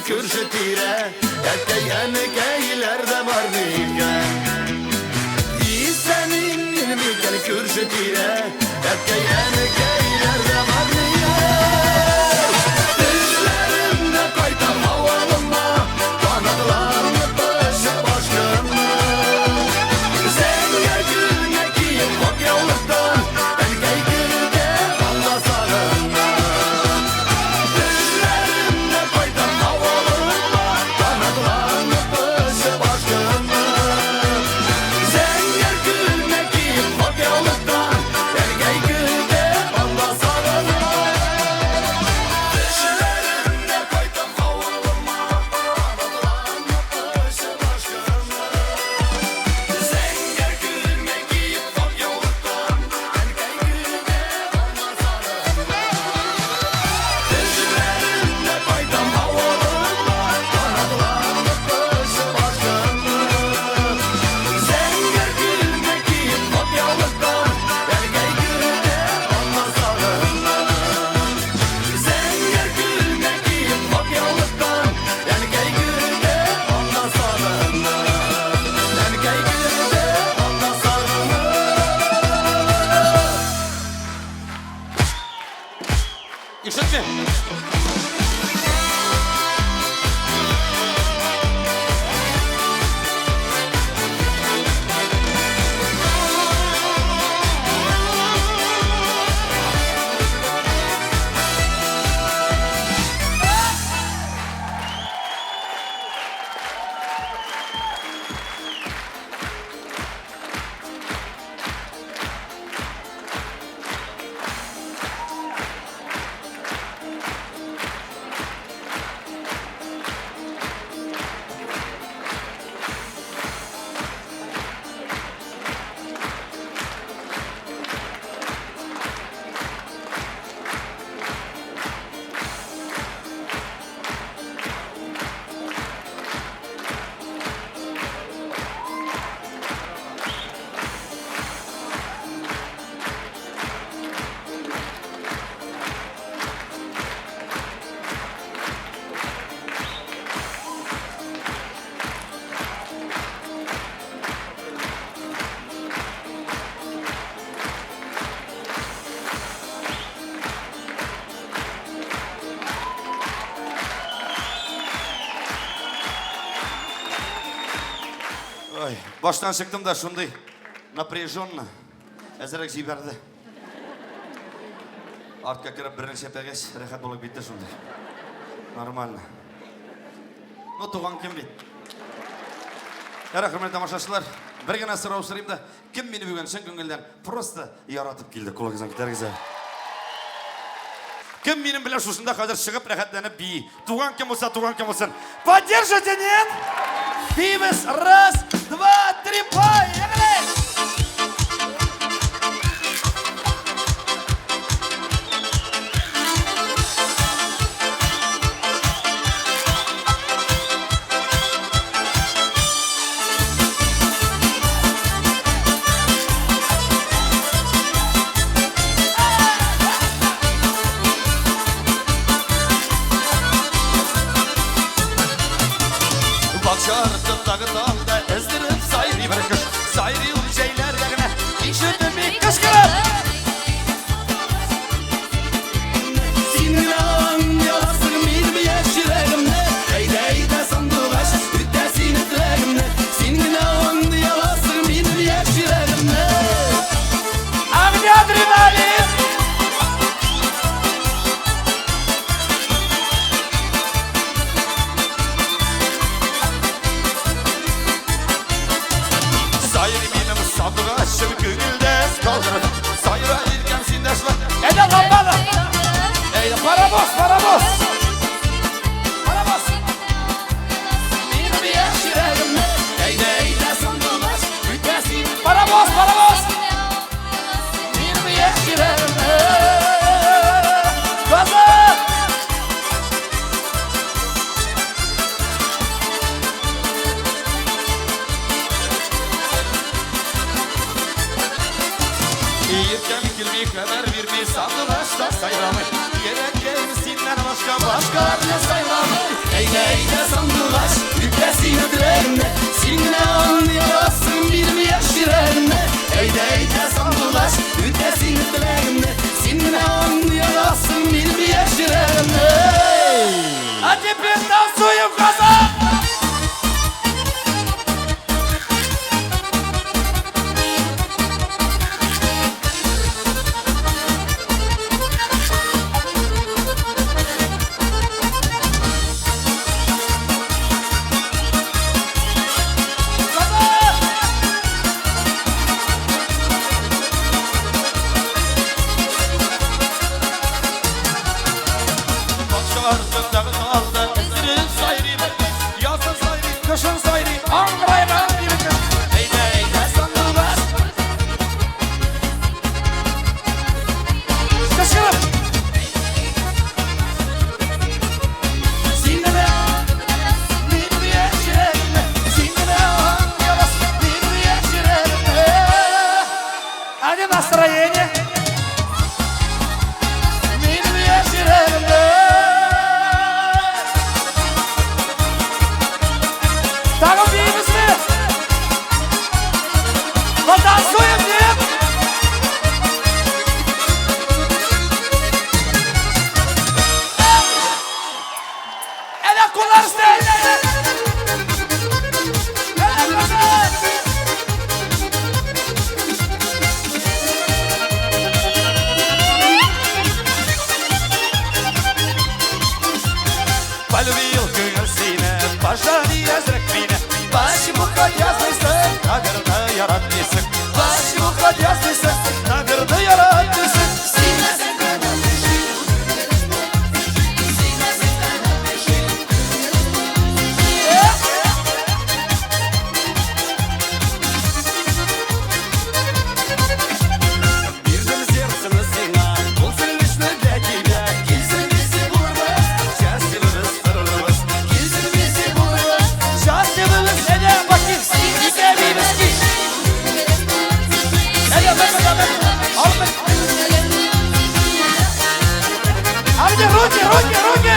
күрше тирә, әткәй әнекәйләр дә бар микән? Исән микән күрше тирә, әткәй әнекәйләр дә бар микән? Төшләремдә кайтам авылыма, канатланып очып ашкынып. Зәңгәр күлмәк киеп ак яулыктан, әнкәй көтә анда сагынып. Төшләремдә кайтам авылыма, канатланып очып ашкынып. Зәңгәр күлмәк киеп ак яулыктан, әнкәй көтә анда сагынып. Төшләремдә кайтам авылыма, канатланып очып ашкынып. Зәңгәр күлмәк киеп ак яулыктан, әнкәй көтә анда сагынып. Төшләремдә кайтам авылыма, канатланып очып ашкынып. Зәңгәр күлмәк киеп ак яулыктан, әнкәй көтә анда сагынып. Зәңгәр күлмәк киеп ак яулыктан, әнкәй көтә анда сагынып. Әнкәй көтә анда сагынып. Ишетмим. Ой, баштан чыктым да шундый напряженно. Әзерәк җибәрде. Артка кереп берничә пәгәч, рәхәт булып китте шундый. Нормально. Ну, туган кем бит. Ярар, хөрмәтле тамашачылар, бер генә сорау сорыйм да, кем мине бүген чын күңелдән просто яратып килде? Кулыгызны күтәрегез әле. Кем минем белән шушында хәзер чыгып рәхәтләнеп бии? Туган кем булса, туган кем булсын. Поддержите, нет? Биибез. Раз, два, три, поехали! Бакча артындагы талда өздереп сайрый бер кош. Сайрый ул җәйләрдә генә, ишетеп бик кычкырып. Син генә аңлыйсың минем яшь йөрәгемне. Әйдә, әйдә, сандугач, үтә сине теләгемне. Син генә аңлыйсың минем яшь йөрәгемне. А где адреналин? Йөрми сандугач та сайрамый. Йөрәгем синнән башка башкаларны сайламый. Әйдә, әйдә, сандугач, үтә сине теләгемне. Син генә аңлый аласың минем яшь йөрәгемне. Әйдә, әйдә, сандугач, үтә сине теләгемне. Син генә аңлый аласың минем яшь йөрәгемне. А теперь танцуем, Казан! Патша артындагы алда өздереп сайрый бер. Язын сайрый, кышын сайрый, аңгырайган кебек. Әйдә, әйдә, сандугач. Кычкырып! Син генә минем яшь йөрәгемне, син генә аңлый аласың минем яшь йөрәгемне. А где настроение? Минем яшь йөрәгемне. Тагын биимезме? Потанцуем, дип! Әнә куллар өсте! Әнә, Казан! Полюбил күңел сине, пожалей әзрәк мине. Почему хоть язмыйсың, наверное, яратмыйсың. Почему хоть язмыйсың, наверное, яратмыйсың. Бирдем сердцемне сиңа, булсын лично для тебя. Килсен вместе булырбыз, счастливы без торырбыз. Килсен вместе булырбыз, Счастливы без, әнә, бакыйм, исәбибез ки. Әнә, бер, бер, бер, алып бер. А где руки, руки, руки?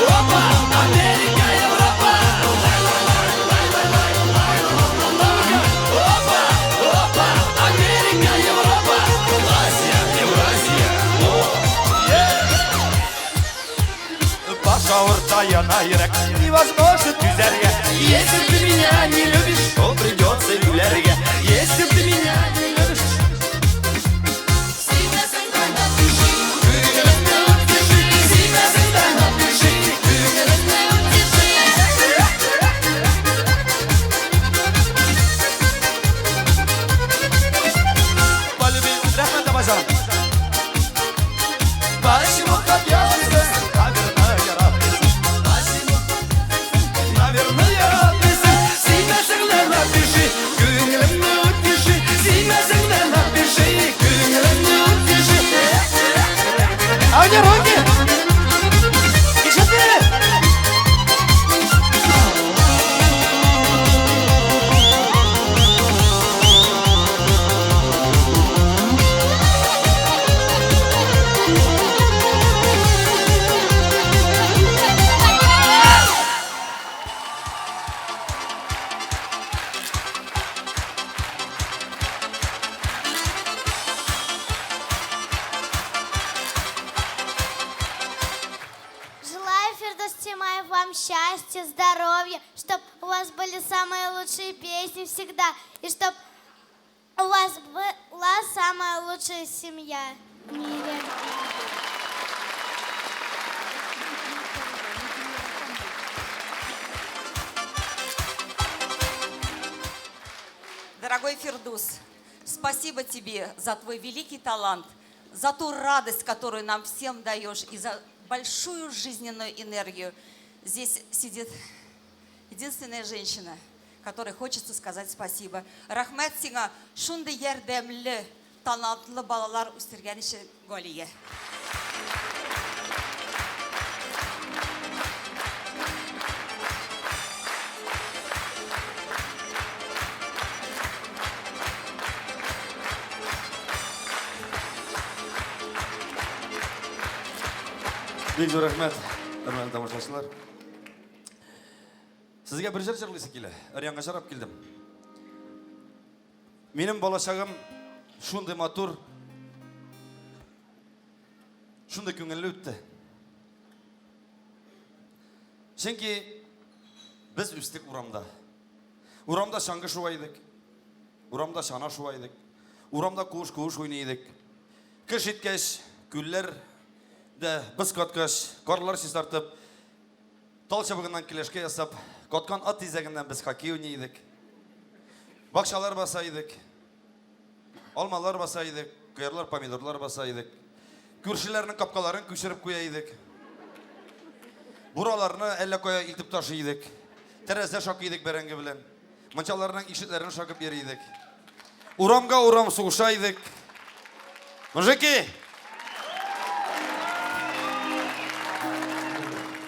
Опа, Америка, Европа. Опа, опа, Америка, Европа. Азия, Евразия. О, е. Баш авырта яна йөрәк, невозможно түзәргә. Если ты меня не любишь, то придется юләргә. Если ты меня не любишь, күңелемне үтеши, сөймәсең дә напиши, күңелемне үтеши. Полюбил, Рәхмәт, абаҗаным. Почему хоть язмыйсың, наверное, яратмыйсың. Почему, наверное, яратмыйсың. Сөймәсең дә напиши, күңелемне үтеши. Сөймәсең дә напиши, күңелемне үтеши. А где руки? Ишетмәде? Желаю, Фирдус Тимаев, вам счастья, здоровья, чтобы у вас были самые лучшие песни всегда, и чтобы у вас была самая лучшая семья в мире. Дорогой Фирдус, спасибо тебе за твой великий талант, за ту радость, которую нам всем даешь, и за большую жизненную энергию. Здесь сидит единственная женщина, которой хочется сказать спасибо. Рәхмәт сиңа шундый ярдәмле, талантлы балалар үстергән өчен, Галия. Бик зур рәхмәт, хөрмәтле тамашачылар. Сезгә бер җыр җырлыйсы килә. Өр-яңа җыр алып килдем. Минем балачагым шундый матур, шундый күңелле үтте. Чөнки без үстек урамда. Урамда чаңгы шуа идек. Урамда чана шуа идек. Урамда куыш-куыш уйный идек. Кыш җиткәч, күлләр дә боз каткач, карлар чистартып, тал чыбыгыннан келәшкә ясап, каткан ат тизәгеннән без хоккей уйный идек. Бакчалар баса идек. Алмалар баса идек, кыярлар, помидорлар баса идек. Күршеләрнең капкаларын күчереп куя идек. Бураларны әллә кая илтеп ташый идек. Тәрәзә шакый идек бәрәңге белән. Мунчаларның ишекләрен шакып йөри идек. Урамга урам сугыша идек. Мужики!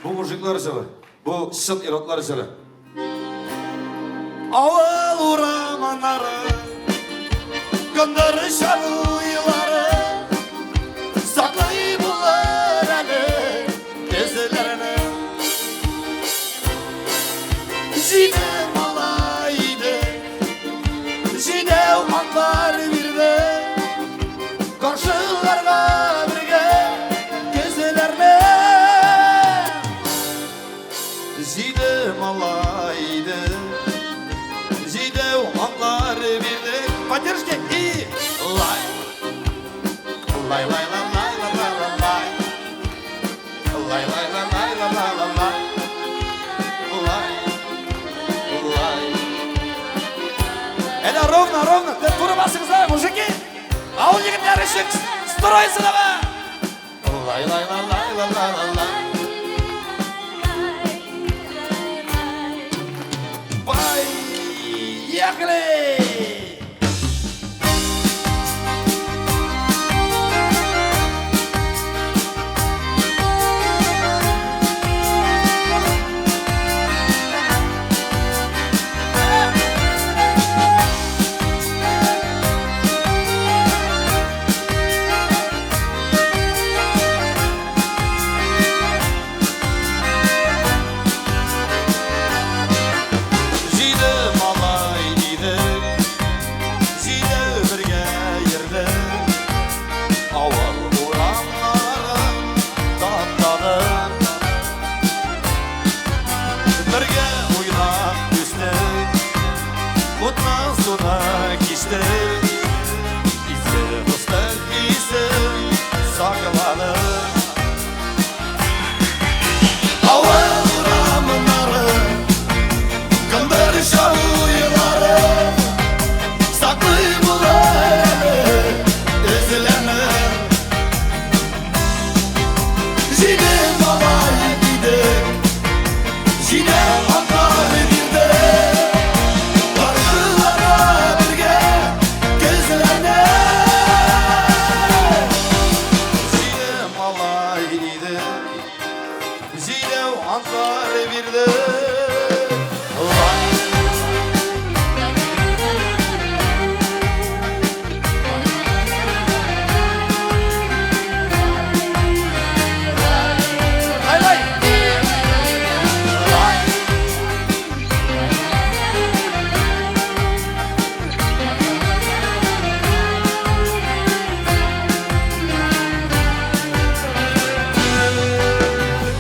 Бу мужиклар җыры. Бу чын ир-атлар җыры. Авыл урамнары, Кондыр чабуйлары, Саклый булыр әле эзләрне. Җиде малай иде, Җидәү атлар бирде, Каршыларга бергә көзләрне. Җиде малай иде, Җидәү атлар бирде. Поддержки и лай. Лай, лай, лай, лай, лай, лай, лай, лай. Лай, лай, лай, лай, лай, лай, лай, лай. Лай, лай. Әйдә, ровно, ровно. Туры басыгыз, а, мужики. Авыл егетләре өчен стройся давай. Лай, лай, лай, лай, лай, лай, лай, лай. Поехали! Җиде малай идек, җиде бергә йөрдек, авыл урамнарын таптадык. Бергә уйнап үстек, утны суны кичтек, изге дуслык хисен сакладык. Авыл урамнары, Кындыр чабуйлары, Саклый булыр әле эзләрне. Җиде малай идек, Җиде атлар бирдек, Каршыларга бергә көзләрне. Җиде малай идек, җидәү антлар бирдек. Лай. Лай, лай. Лай.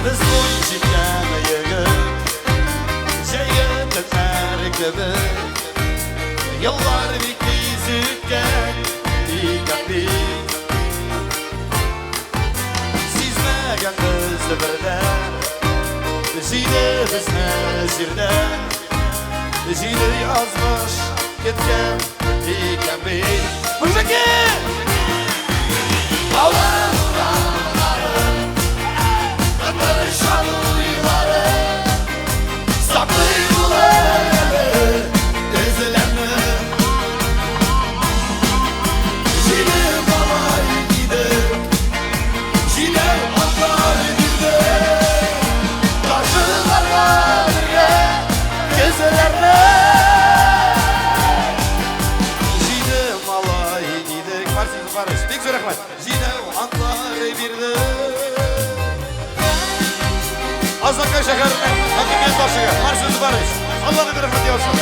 Без буй җиткән егет, җәйге төннәр кебек, Еллар бик тиз үткән икән бит. Сизмәгәнбез бер дә, Җиде безне җирдә, Җиде язмыш көткән икән бит. Мужики! Авыл урамнары, Кындыр чабуйлары, Саклый булыр әле эзләрне. Җиде малай идек, Җиде атлар бирдек, Каршыларга бергә көзләрне. Җиде малай идек. Марсин Зуфарович, бик зур рәхмәт. Җиде антлар бирдек. Азнакай шәһәренең хакимият башлыгы Марсел Зубарович. Алланың рәхмәте яусын.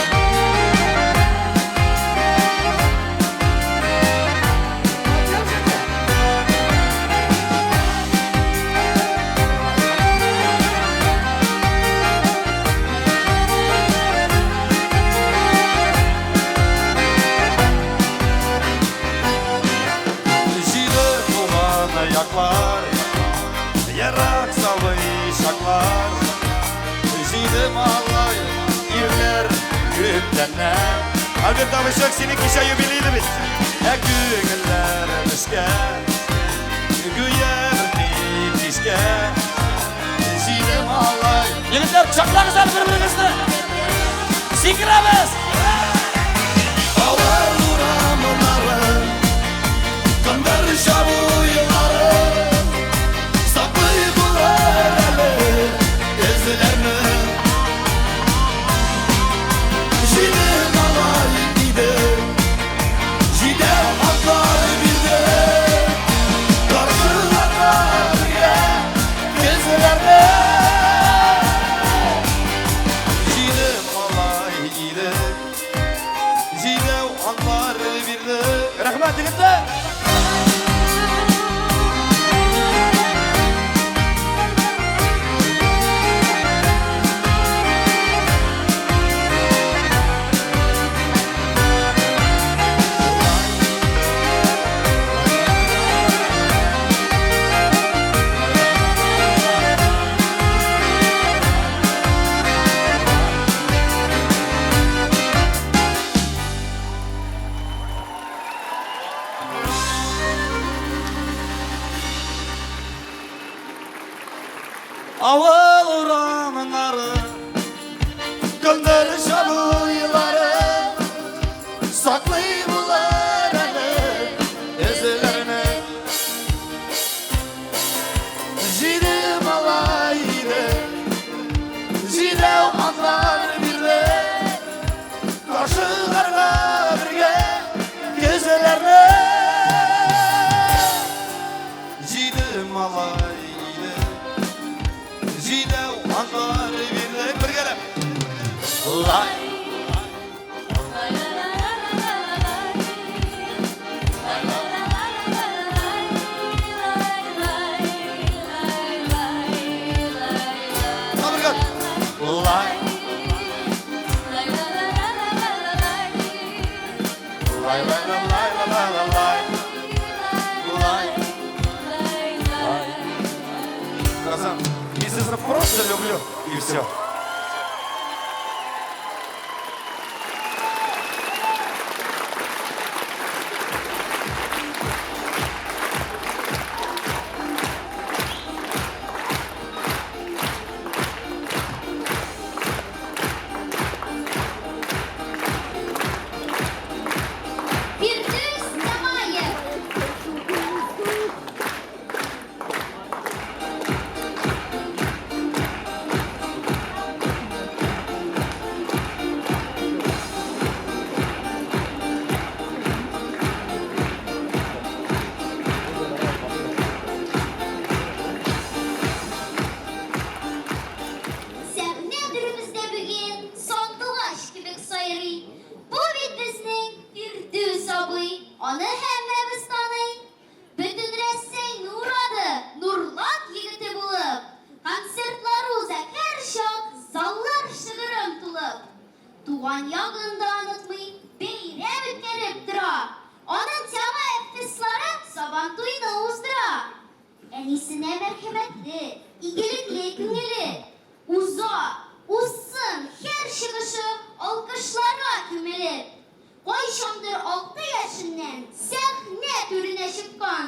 Җиде туган яклар, ерак сабый чаклар, җиде малай, ирләр күптәннән. Альберт абыйчык, синең кичә юбилей иде бит. Ә күңелләр нечкә, гүя бер тик кичкә. Җиде малай. Егетләр, кочаклагыз әле бер-берегезне. Сикерәбез! Авыл урамнары, Кындырча буйлары, Саклый булыр әле эзләрне. Җиде малай иде, җиде атлар бирде, Каршыларга бергә көзләрне. Җиде малай иде, җиде атлар бирде. Рәхмәт, егетләр! Авыл урамнары, Кындырча буйлары, Саклый булыр әле эзләрне. Җиде малай иде, җиде атлар бирде, Каршыларга бергә көзләрне. Җиде малай иде, җиде атлар бирде. Бергәләп. Лай. Лай. Лай, лай, лай, лай, лай, лай, лай. Лай. Лай. Казан, я сезне просто люблю, и все. Фирдүс Тямаев. Сәхнә түребездә бүген сандугач кебек сайрый. Бу бит безнең Фирдүс абый. Аны һәммәбез таный. Бөтен Рәсәйне урады, Нурлат егете булып. Концертлар уза һәрчак, заллар шыгрым тулып. Туган ягын да онытмый, бәйрәм үткәреп тора. Аның Тямаев фестлары Сабантуйны уздыра. Әнисенә мәрхәмәтле, игелекле күңеле. Уза, узсын һәр чыгышы алкышларга күмелеп. Кайчандыр 6 яшеннән сәхнә түренә чыккан.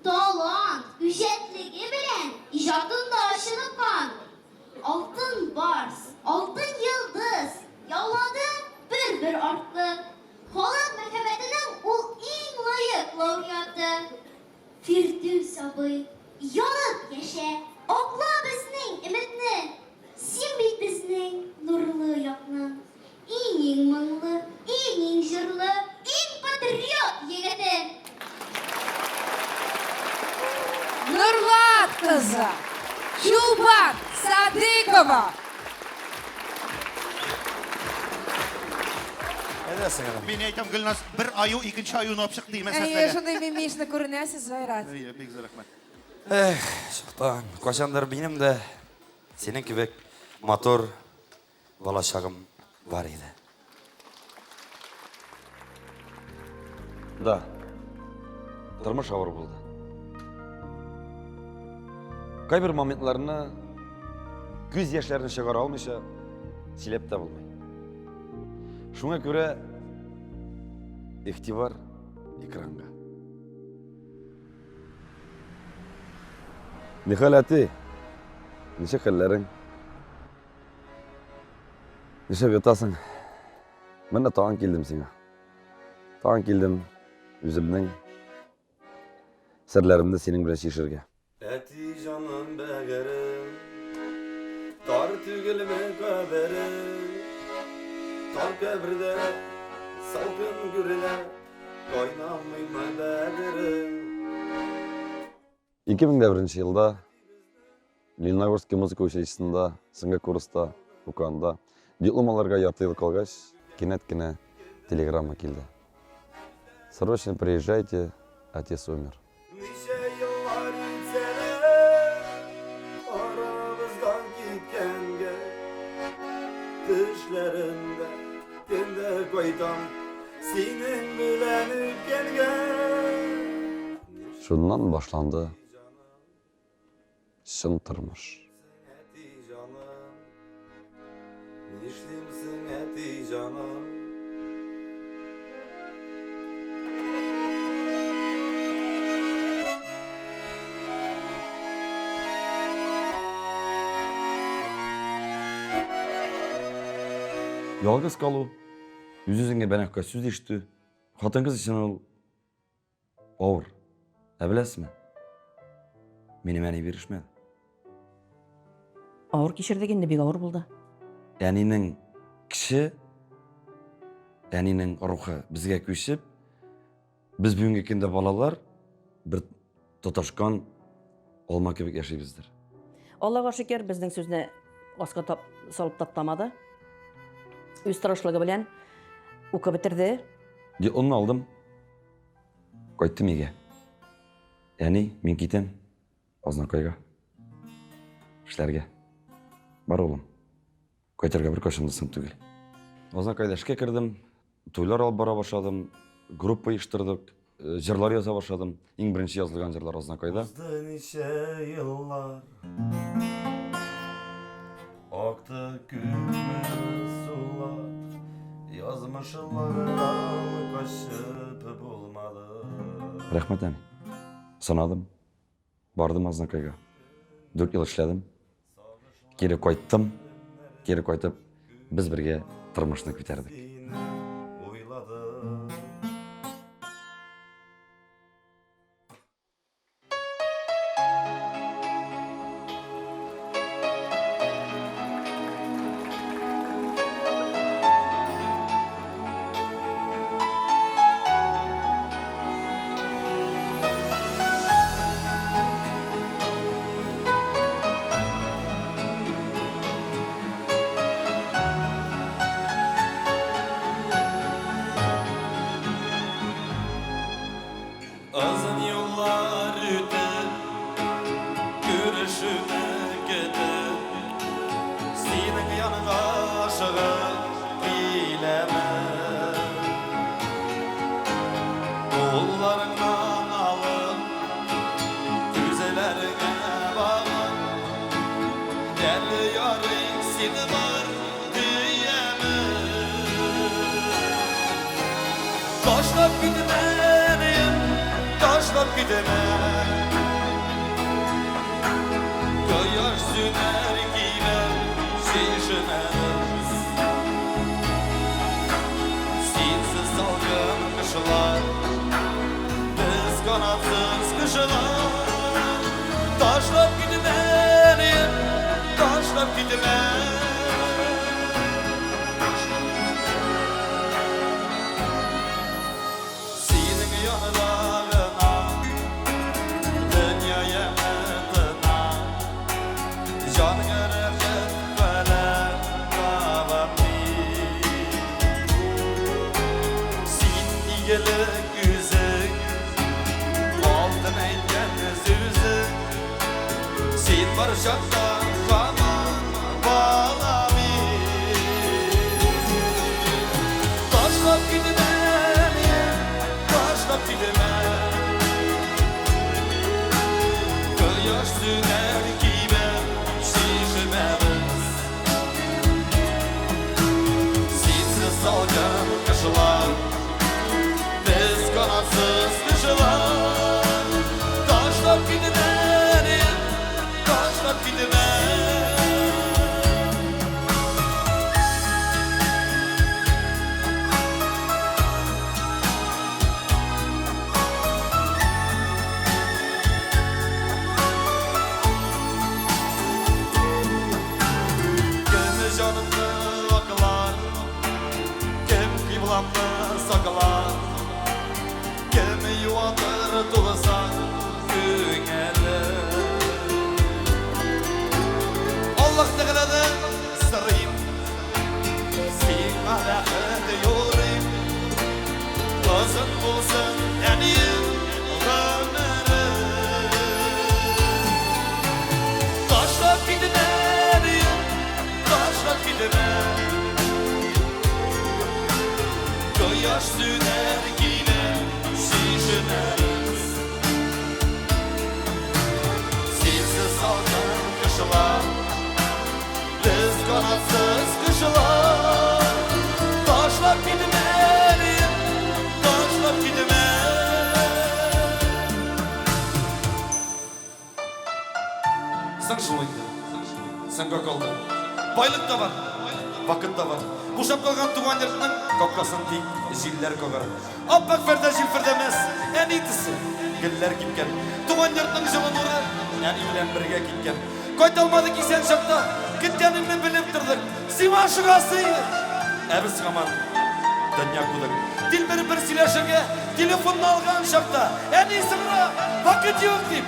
Талант, үҗәтлеге белән иҗатында чыныккан. Алтын барс, алтын йолдыз яулады бер-бер артлы. Халык мәхәббәтенең ул иң лаек лауреаты. Фирдүс абый, янып яшә, акла безнең өметне. Син бит безнең нурлы якның иң-иң моңлы, иң-иң җырлы, иң патриот егете. Нурлат кызы, Чулпан, Садыйкова. Әйдә, сеңелем. Мин әйтәм, Гөлназ, бер аю икенче аюны алып чыкты димә Әйе, сәхнәгә. шундый мимишно күренәсез, Айрат. Әйе, бик зур рәхмәт. Эх, Чулпан, кайчандыр минем дә синең кебек матур балачагым бар иде. Да. Тормыш авыр булды. Кайбер моментларны күз яшьләрен чыгара алмыйча сөйләп тә булмый. Шуңа күрә игътибар экранга. Нихәл әти? Ничек хәлләрең? Нишләп ятасың? Менә тагын килдем сиңа. Тагын килдем үземнең серләремне синең белән чишергә. Әти җаным бәгырем, тар түгелме каберем? Тар кабердә салкын гүрдә кайнамыймы бәгырем? 2001 елда Лениногорский музыка училищесында соңгы курста укыганда диплом алырга ярты ел калгач, кинәт кенә телеграмма килде. Срочно приезжайте, отец умер. Ничә еллар үтсә дә, арабыздан киткәнгә, төшләремдә көн дә кайтам синең белән үткәнгә. Шуннан башланды чын тормыш. Әти җаным, нишлим соң, әти җаным? Ялгыз калу, үз-үзеңә бәнәккә сүз ишетү, хатын-кыз өчен ул авыр. Ә беләсезме? Минем әни бирешмәде. Авыр кичердек инде, бик авыр булды. Әнинең кеше, әнинең рухы безгә күчеп, без бүгенге көндә балалар бер тоташкан алма кебек яшибездер. Аллага шөкер, безнең сүзне аска тап, салып таптамады. Үз тырышлыгы белән укып бетерде. Дипломны алдым. Кайттым өйгә. Әни, мин китәм Азнакайга. Эшләргә. Бар улым. Кайтырга беркайчан да соң түгел. Азнакайда эшкә кердем, туйлар алып бара башладым, группа оештырдык, э, җырлар яза башладым. Иң беренче язылган җырлар Азнакайда. Узды ничә еллар, акты күпме сулар, язмышлардан качып булмады. Рәхмәт, әни. Сынадым. Бардым Азнакайга. Дүрт ел эшләдем. Кире кайттым. Кире кайтып, без бергә тормышны күтәрдек. Уйладым. Озын юллар үтеп, күрешүне көтеп, синең яныңа ашыгып киләмен. Кулларыңнан алып, күзләреңә багып, әле ярый син бар диярмен. Ташлап китмә, әнием, ташлап китмә. Кояш сүнәр кибән чишмәбез. Синсез салкын кышлар, без канатсыз кешеләр. Ташлап китмә, әнием, ташлап китмә. Синең янда гына дөнья яме тына. Җан Бар чакта һаман бала мин. Ташлап китмә әнием, ташлап китмә. Кояш сүнәр кибән чишмәбез. Синсез салкын кышлар, без канатсыз кошлар. Ташлап китмә әнием, ташлап китмә. Кем җанымны аклар, кем кыйбламны саклар, кем юатыр тулса күңелем. Аллаһ Тәгаләдән сорыйм, сиңа бәхет юрыйм. Озын булсын әнием гомерем. Ташлап китмә, әнием, ташлап китмә. Кояш сүнәр килә, чишенәбез. Синсез салкын кышлар, без канатсыз кошлар. Ташлап китмә, әнием, ташлап китмә. Соң шул инде. Соңга калды. Байлык та бар, вакыт та бар. Бушап калган туган йортның капкасын тик җилләр кагар. Ап-ак пәрдә җилфердәмәс, әни төсе, гөлләр кипкән. Туган йортның җылы нуры әни белән бергә киткән. Кайта алмадык исән чакта, көткәнеңне белеп тордык. Сиңа ашыгасы иде. Ә без һаман дөнья кудык. Тилмереп бер сөйләшергә телефонны алган чакта, әни соңра, вакыт юк дип,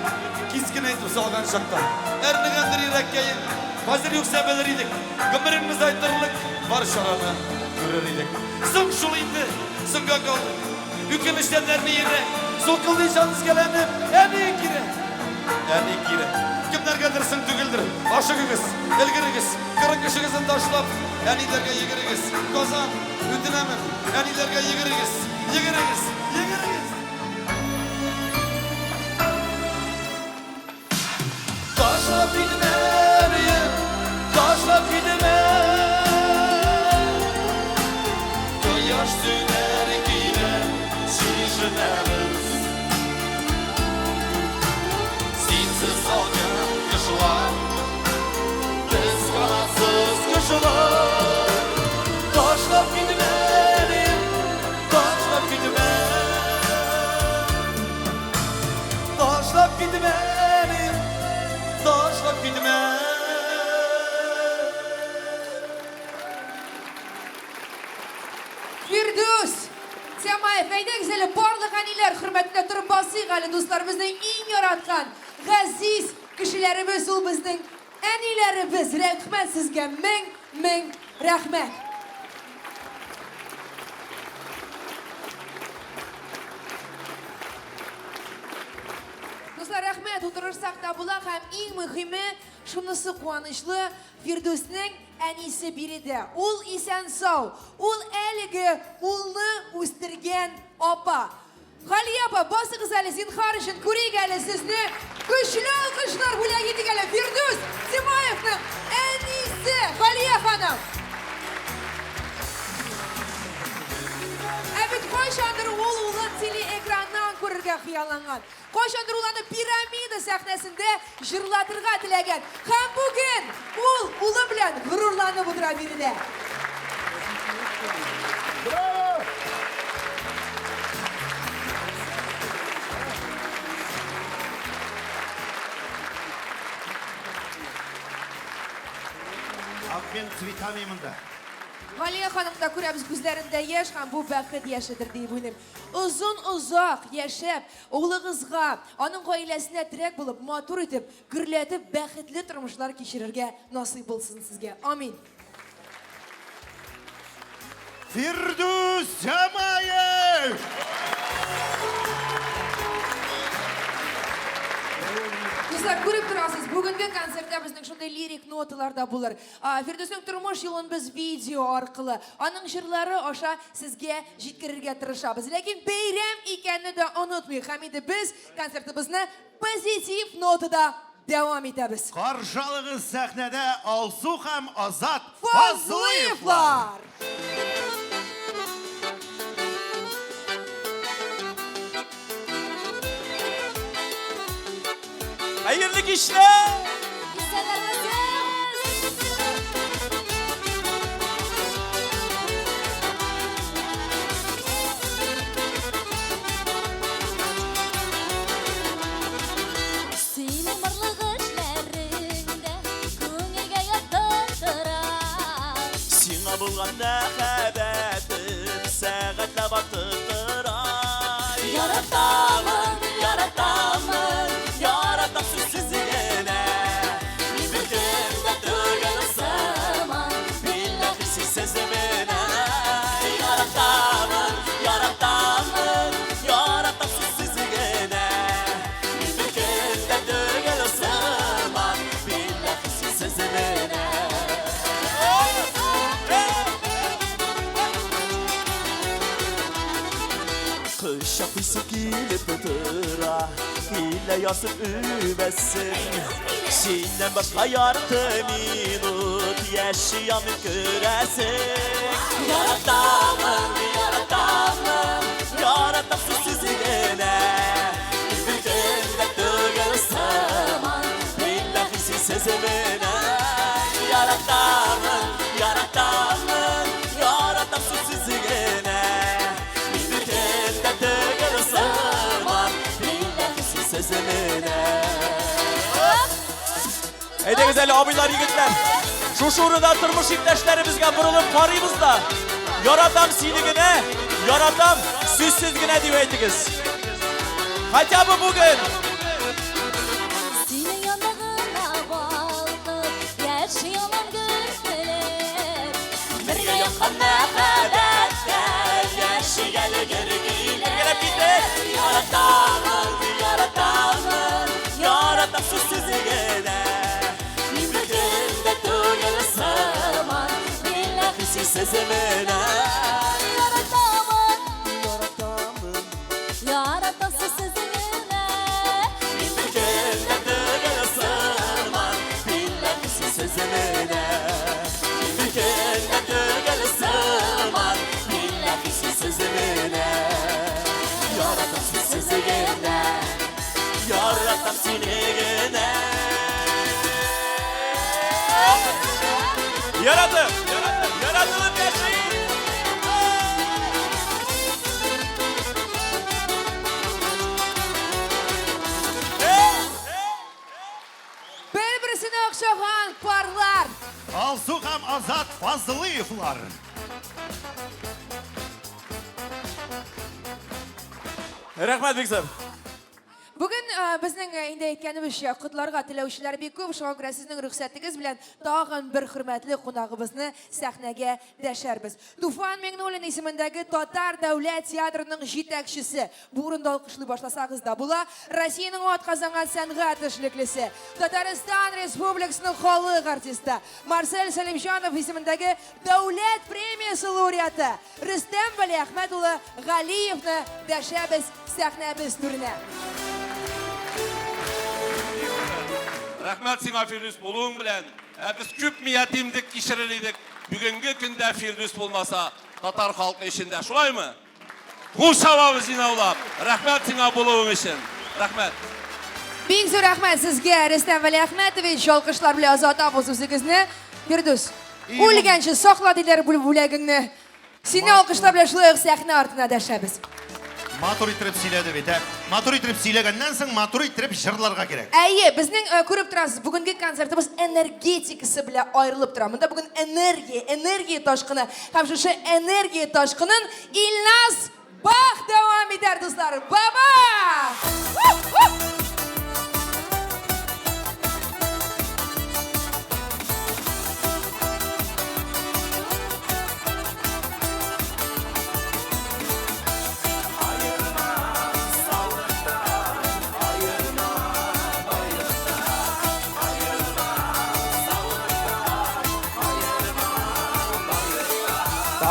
кискен әйтеп салган чакта. Әрнегәндер йөрәккәем, хәзер юкса белер идек, гомереңне озайтырлык бар чараны күрер идек. Соң шул инде, соңга калдык. Үкенечтән әрни йөрәк, сулкылдый җан өзгәләнеп, әни кирәк, әни кирәк. Кемнәргәдер соң түгелдер, ашыгыгыз, өлгерегез, кырык эшегезне ташлап, әниләргә йөгерегез. Казан, үтенәмен, әниләргә йөгерегез, йөгерегез, йөгерегез. Ташлап китмә, әнием, ташлап китмә. Кояш сүнәр килә, чишенәбез. Синсез салкын кышлар, без канатсыз кошлар. Ташлап китмә, әнием, ташлап китмә. Ташлап китмә, әнием, ташлап китмә. Фирдүс Тямаев, әйдәгез әле барлык әниләр хөрмәтенә торып басыйк әле, дуслар, безнең иң яраткан, газиз кешеләребез ул безнең әниләребез. Рәхмәт сезгә, мең, мең рәхмәт. Дуслар, рәхмәт, утырырсак та була һәм иң мөһиме, шунысы куанычлы, Фирдүснең әнисе биредә. Ул исән-сау, ул әлеге улны үстергән апа. Галия апа, басыгыз әле, зинһар өчен, күрик әле сезне. Көчле алкышлар бүләк итик әле Фирдүс Тимаевның әнисе Галия ханым. Ә бит кайчандыр ул улын телеэкраннан күрергә хыялланган. Кайчандыр ул аны пирамида сәхнәсендә җырлатырга теләгән. Һәм бүген ул улы белән горурланып утыра биредә. Обмен цветами монда. Галия ханымда күрәбез күзләрендә яшь һәм бу бәхет яшедер диеп уйлыйм. Озын-озак яшәп, улыгызга, аның гаиләсенә терәк булып, матур итеп, гөрләтеп, бәхетле тормышлар кичерергә насыйп булсын сезгә. Амин. Фирдүс Тямаев! Дуслар, күреп торасыз, бүгенге концертта безнең шундый лирик ноталар да булыр. Фирдүснең тормыш юлын без видео аркылы, аның җырлары аша сезгә җиткерергә тырышабыз. Ләкин бәйрәм икәнне дә онытмыйк. Һәм инде без концертыбызны позитив нотада дәвам итәбез. Каршы алыгыз сәхнәдә Алсу һәм Азат Фазлыевлар! Хәерле кичләр! Синең барлык эшләрең дә күңелгә ятып тора. Сиңа булган мәхәббәтем сәгатьләп артып тора. Яратамын, яратамын, яратам сүзсез генә. Мин беркем дә түгел сыман, билләһи синсез менә. Яратамын, яратамын, яратам сүзсез генә. Мин беркем дә түгел сыман, билләһи синсез менә. Кочаклыйсы килеп тора, килә язып үбәсем. Синнән башка ярты минут яши алмыйм күрәсең. Яратамын, яратамын, яратам сүзсез генә. Мин беркем дә түгел сыман, билләһи синсез менә. Яратамын, яратамын, яратам сүзсез генә. Мин беркем дә түгел сыман, билләһи синсез менә. Әйдәгез әле, абыйлар, егетләр. Шушы урында тормыш иптәшләребезгә борылып карыйбыз да. Яратам сине генә, яратам сүзсез генә дип әйтегез. Хотя бы бүген. Синең янда гына балкып, яши алам гөл кебек. Бергә яткан мәхәббәттә яши әле гөр килеп. Бергәләп китеп. Яратамын, яратамын, яратам сүзсез генә. Мин беркем дә түгел сыман, билләһи синсез менә. Яратамын, яратам сүзсез генә. Мин беркем дә түгел сыман, билләһи синсез менә. Мин беркем дә түгел сыман, билләһи синсез менә. Яратам сүзсез генә, яратам сине генә. Яратып, яратылып яши. Бер-берсенә охшаган парлар. Алсу һәм Азат Фазлыевлар. Рәхмәт бик зур. Бүген безнең инде әйткәнебезчә, котларга теләүчеләр бик күп, шуңа күрә сезнең рөхсәтегез белән тагын бер хөрмәтле кунагыбызны сәхнәгә дәшәрбез. Туфан Миңнуллин исемендәге Татар дәүләт театрының җитәкчесе. Бу урында алкышлый башласагыз да була. Россиянең атказанган сәнгать эшлеклесе, Татарстан Республикасының халык артисты, Марсель Сәлимҗанов исемендәге дәүләт премиясе лауреаты Рөстәм Вәлиәхмәт улы Галиевны дәшәбез сәхнәбез түренә. Рәхмәт сиңа, Фирдүс, булуың белән. Ә без күпме ятимлек кичерер идек, бүгенге көндә Фирдүс булмаса, татар халкы эчендә. Шулаймы? Кул чабабыз җыйнаулап. Рәхмәт сиңа булуың өчен. Рәхмәт. Бик зур рәхмәт сезгә, Рөстәм Вәлиәхмәтович. Алкышлар белән озатабыз үзегезне. Фирдүс, үлгәнче сакла диләр бу бүләгеңне. Сине алкышлар белән шулай ук сәхнә артына дәшәбез. Матур иттереп сөйләде бит, ә? Матур иттереп сөйләгәннән соң матур иттереп җырларга кирәк. Әйе, безнең күреп торасыз, бүгенге концертыбыз энергетикасы белән аерылып тора. Монда бүген энергия, энергия ташкыны. Һәм шушы энергия ташкынын Илназ Бах дәвам итәр, дуслар. Баба!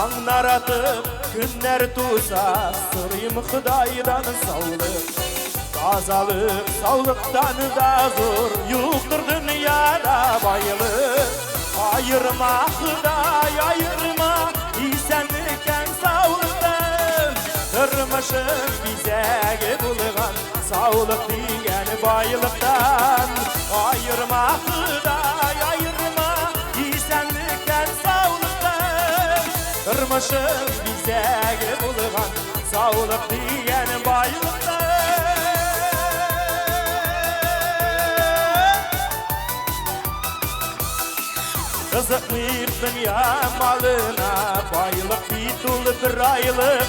Таңнар атып, көннәр туса, сорыйм Ходайдан саулык. Тазалык, саулыктан да зур, юктыр дөньяда байлык. Аерма, Ходай, аерма, исәнлектән, саулыктан. Тормышым бизәге булган, саулык дигән байлыктан. Аерма, Ходай, аерма, исәнлектән, саулыктан. Тормышым бизәге булган, саулык дигән байлыктан. Кызыкмыйк дөнья малына, байлык бит ул бер айлык.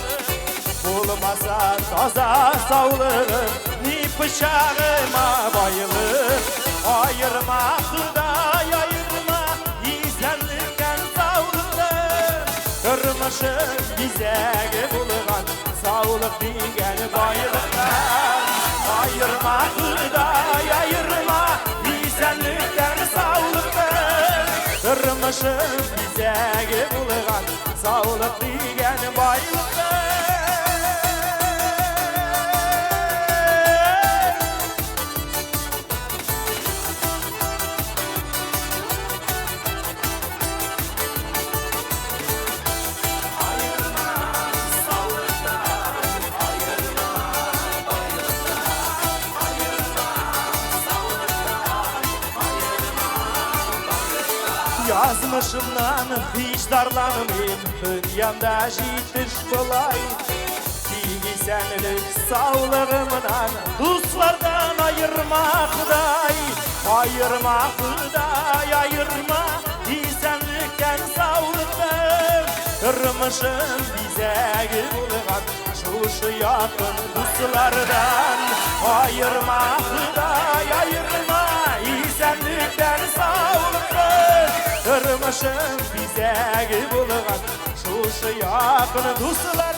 Булмаса таза саулыгым, ни пычагыма байлык. Аерма, Ходай, аерма, исәнлектән, саулыктан. Тормышым бизәге булган, саулык дигән байлыктан. Аерма, Ходай, аерма, исәнлектән, саулыктан. Тормышым бизәге булган, саулык дигән байлыктан. Язмышымнан һич зарланмыйм, дөньямда җитеш болай. Тик исәнлек саулыгымнан, дуслардан аерма, Ходай. Аерма, Ходай, аерма, исәнлектән, саулыктан. Тормышым бизәге булган, шушы якын дуслардан. Аерма, Ходай, аерма, исәнлектән, саулыктан. Тормышым бизәге булган, шушы якын дуслардан.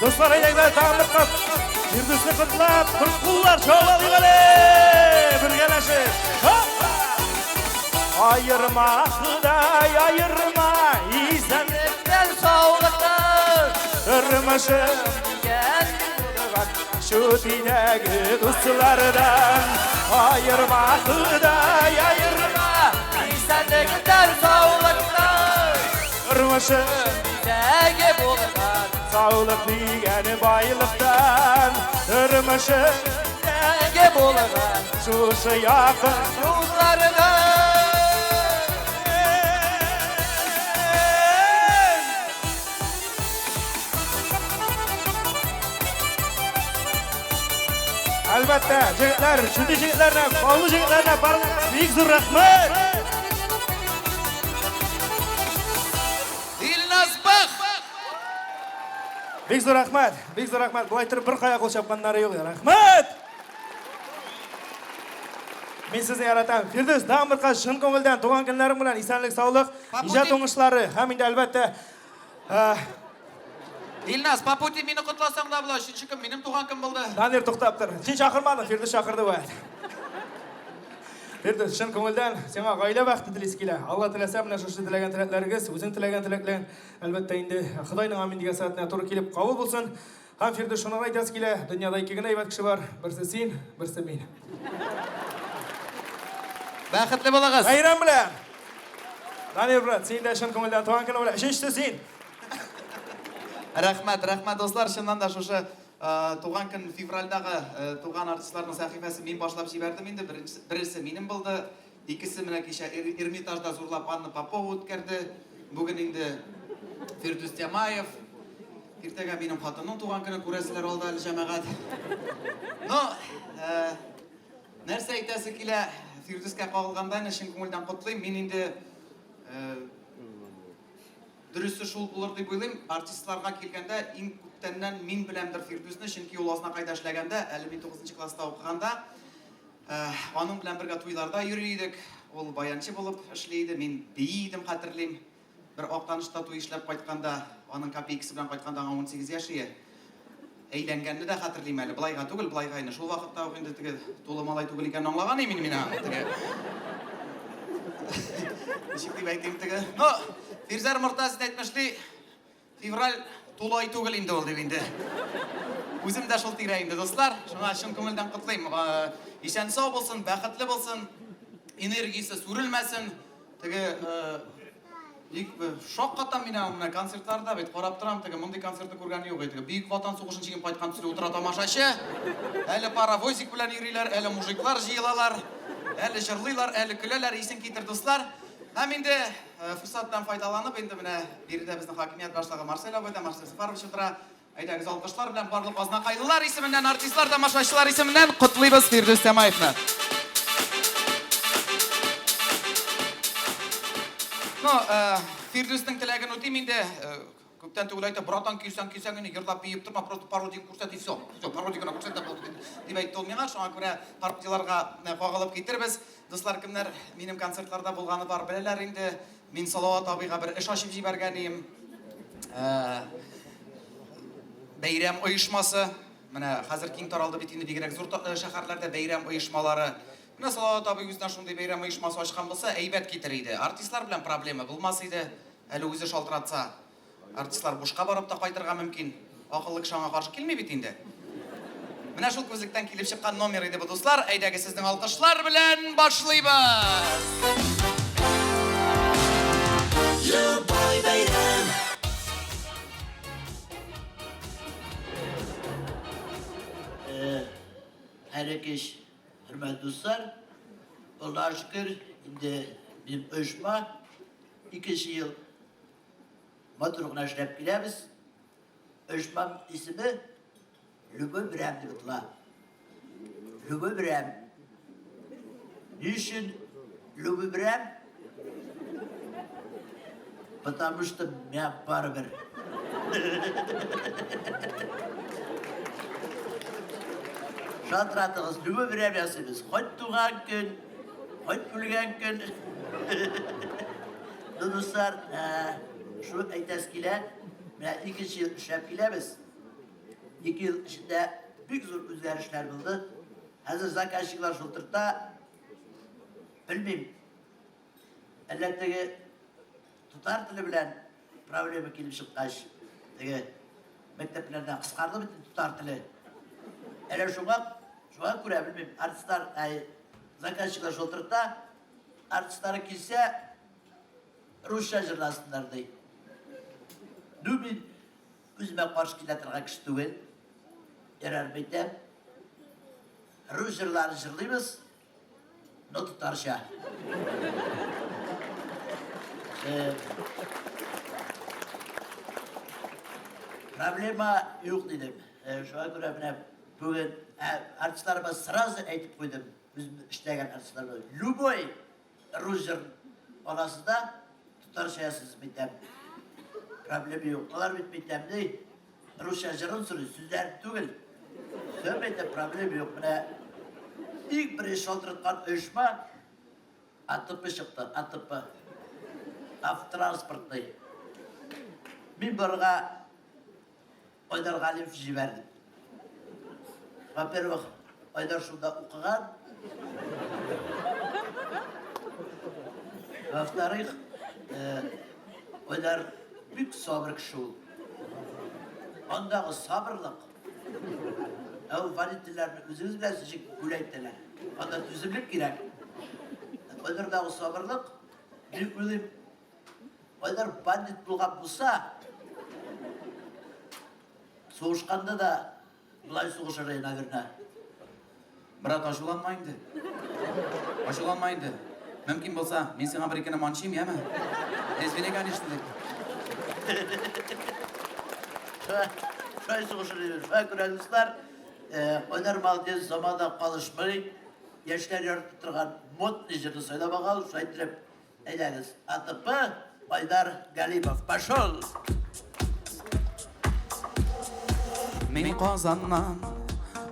Дуслар, әйдәгез, тагын бер кат Фирдүсне котлап, куллар чабалыйк әле! Бергәләшеп. Хоппа! Аерма, Ходай, аерма, исәнлектән, саулыктан. Тормышым булган, шу тидәге дуслардан. Аерма, Ходай, аерма, исәнлектән, саулыктан. Тормышым бизәге булган, саулык дигән байлыктан. Тормышым бизәге булган, шушы якын дуслардан. Әлбәттә, җегетләр, шундый җегетләрне, баулы җегетләрне барлыгы бик зур рәхмәт. Илназ Бах! Бик зур рәхмәт, бик зур рәхмәт. Болай торып бер кая кул чапканнары юк. Рәхмәт! Мин сезне яратам. Фирдүс, тагын бер кат чын күңелдән туган көннәрең белән исәнлек, саулык, иҗат уңышлары һәм инде әлбәттә, Илназ, по пути мине котласаң да була, өченче көн минем туган көн булды. Данир, туктап тор. Син чакырмадың, Фирдүс чакырды бу. Фирдүс, чын күңелдән сиңа гаилә бәхете телисе килә. Алла теләсә, менә шушы теләгән теләкләрегез, үзең теләгән теләкләр, әлбәттә инде, Ходайның амин дигән сәгатенә туры килеп кабул булсын. Һәм Фирдүс, шуны гына әйтәсе килә, дөньяда ике генә әйбәт кеше бар, берсе син, берсе мин. Бәхетле булыгыз. Бәйрәм белән! Данир брат, син дә чын күңелдән туган көне белән. Өченчесе син. Рәхмәт, рәхмәт, дуслар. Чыннан да шушы туган көн февральдагы туган артистларның сәхифәсен мин башлап җибәрдем инде. Беренчесе минем булды. Икесе менә кичә Эрмитажда зурлап Анна Попова үткәрде. Бүген инде Фирдүс Тямаев. Иртәгә минем хатынның туган көне, күрәселәр алда әле, җәмәгать. Но, нәрсә әйтәсе килә, Фирдүскә кагылганда инде чын күңелдән котлыйм. Мин инде дөресе шул булыр дип уйлыйм. Артистларга килгәндә иң күптәннән мин беләмдер Фирдүсне, чөнки ул Азнакайда эшләгәндә, әле мин 9 класста укыганда, аның белән бергә туйларда йөри идек. Ул баянчы булып эшли иде, мин бии идем, хәтерлим. Бер Актанышта туй эшләп кайтканда, аның копейкасы белән кайтканда аңа 18 яшь ие. Әйләнгәнне дә хәтерлим әле. Былайга түгел, былайга инде. Шул вакытта ук инде теге тулы малай түгел икәнен аңлаган идем мин аны. Теге. Ничек дип әйтим теге? Ну, Фирзәр Мортазин әйтмешли, февраль тулы ай түгел инде ул дип инде. Үзем дә шул тирә инде, дуслар. Шуңа чын күңелдән котлыйм. Исән-сау булсын, бәхетле булсын, энергиясе сүрелмәсен. Теге Ник шаккатам мин аңа, менә концертларда бит карап торам, теге мондый концертны күргән юк иде. Бөек Ватан сугышын чигенеп кайткан төсле утыра тамашачы. Әле паровозик белән йөриләр, әле мужиклар җыелалар, әле җырлыйлар, әле көләләр, исең китер, дуслар. Һәм инде форсаттан файдаланып, инде менә биредә безнең хакимият башлыгы Марсель абый да, Марсель Сафарович утыра. Әйдәгез, алкышлар белән барлык азнакайлылар исеменнән, артистлар, тамашачылар исеменнән котлыйбыз Фирдүс Тямаевны. Ну, э, Фирдүснең теләген үтим инде. Э, күптән түгел әйтә, братан, килсәң, килсәң инде, йырлап биеп торма, просто пародияң күрсәт и все. Все, пародия гына күрсәт тә булды дип әйтте ул миңа. Шуңа күрә пародияларга э, кагылып китербез. Дуслар, кемнәр минем концертларда булганы бар, беләләр инде. Мин Салават абыйга бер эш ачып җибәргән идем. Э, бәйрәм оешмасы. Менә хәзер киң таралды бит инде бигрәк зур э, шәһәрләрдә бәйрәм оешмалары. Менә Салават абый үзенә шундый бәйрәм оешмасы ачкан булса, әйбәт китер иде. Артистлар белән проблема булмас иде. Әле үзе шалтыратса, Артистлар бушка барып та кайтырга мөмкин. Акыллы кеше аңа каршы килми бит инде. Менә шул күзлектән килеп чыккан номер иде бу, дуслар. Әйдәгез, сезнең алкышлар белән башлыйбыз. Любой бәйрәм. Хәерле кич, хөрмәтле дуслар. Аллага шөкер, инде минем оешма икенче ел Матур гына эшләп киләбез. Оешмам исеме Любой Берәм дип атала. Любой Берәм. Ни өчен Любой Берәм? Потому что миңа барыбер. Шалтыратыгыз, Любой Берәм ясыйбыз. Хоть туган көн, хоть үлгән көн. Ну, дуслар, шуны әйтәсе килә, менә икенче ел эшләп киләбез. Ике ел эчендә бик зур үзгәрешләр булды. Хәзер заказчиклар шылтырта, белмим, әллә теге татар теле белән проблема килеп чыккач, теге мәктәпләрдә кыскарды бит татар теле. Әллә шуңа, шуңа күрә, белмим, артистлар, әй, заказчиклар шылтырта, Артистлары килсә, русча җырласыннар, ди. Ну, мин үземә каршы килә торган кеше түгел. Ярар, әйтәм. Рус җырларын җырлыйбыз, но татарча. Э, проблема юк, дидем. Э, шуңа күрә менә бүген ә, артистларыма сразу әйтеп куйдым. Без эшләгән артистлар белән любой рус җыр аласыз да, татарча язасыз бит әм. Проблема юк. Алар бит бит әм ди. Русча җырын сорый, сүзләрен түгел. Все бит проблема юк. Менә иң беренче шалтыраткан оешма АТП чыкты, АТП. Автотранспортный. Мин барга Айдар Галимов җибәрдем. Во-первых, Айдар шунда укыган. Во-вторых, э, Айдар бик сабыр кеше ул. Андагы сабырлык. Ә ул водительләрне үзегез беләсез, ничек гүләйтәләр. Анда түземлек кирәк. Айдардагы сабырлык, мин уйлыйм, Айдар бандит булган булса, сугышканда да болай сугышыр иде, наверное. Брат, ачуланма инде. Ачуланма инде. Мөмкин булса, мин сиңа бер икене манчыйм, яме? Извини, конечно, дип. Шулай сугышыр иде. Шулай күрә, дуслар, э, Айдар молодец, заманда калышмый. Яшьләр яратып торган модный җырны сайлап алган, шулай иттереп Әйдәгез, АТП, Айдар Галимов, пошел! Мин Казаннан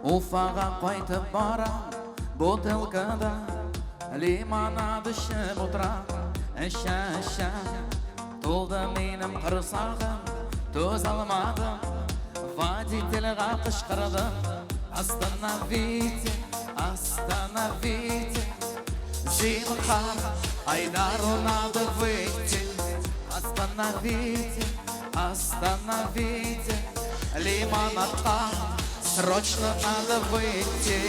Уфага кайтып барам, бутылкада лимонад эчеп утырам. Эчә-эчә, тулды минем корсагым, түзә алмадым, водительгә кычкырдым. Остановите, остановите, зинһар. Айдару надо выйти. Остановите, остановите. Лимонадка, срочно надо выйти.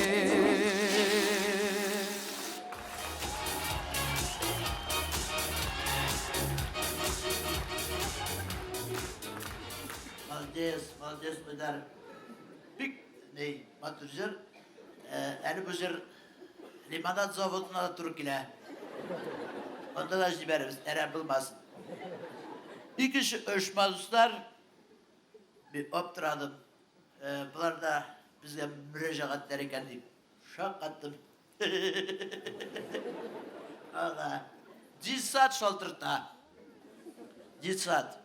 Молодец, молодец, Айдар. Бик ни, матур җыр. Әле бу җыр лимонад заводына да туры килә. Анда да җибәрербез, әрәм булмасын. Икенче оешма, дуслар, мин аптырадым. Болар да безгә мөрәҗәгатьләр икән дип шаккаттым. Ага. Детсад шалтырта. Детсад.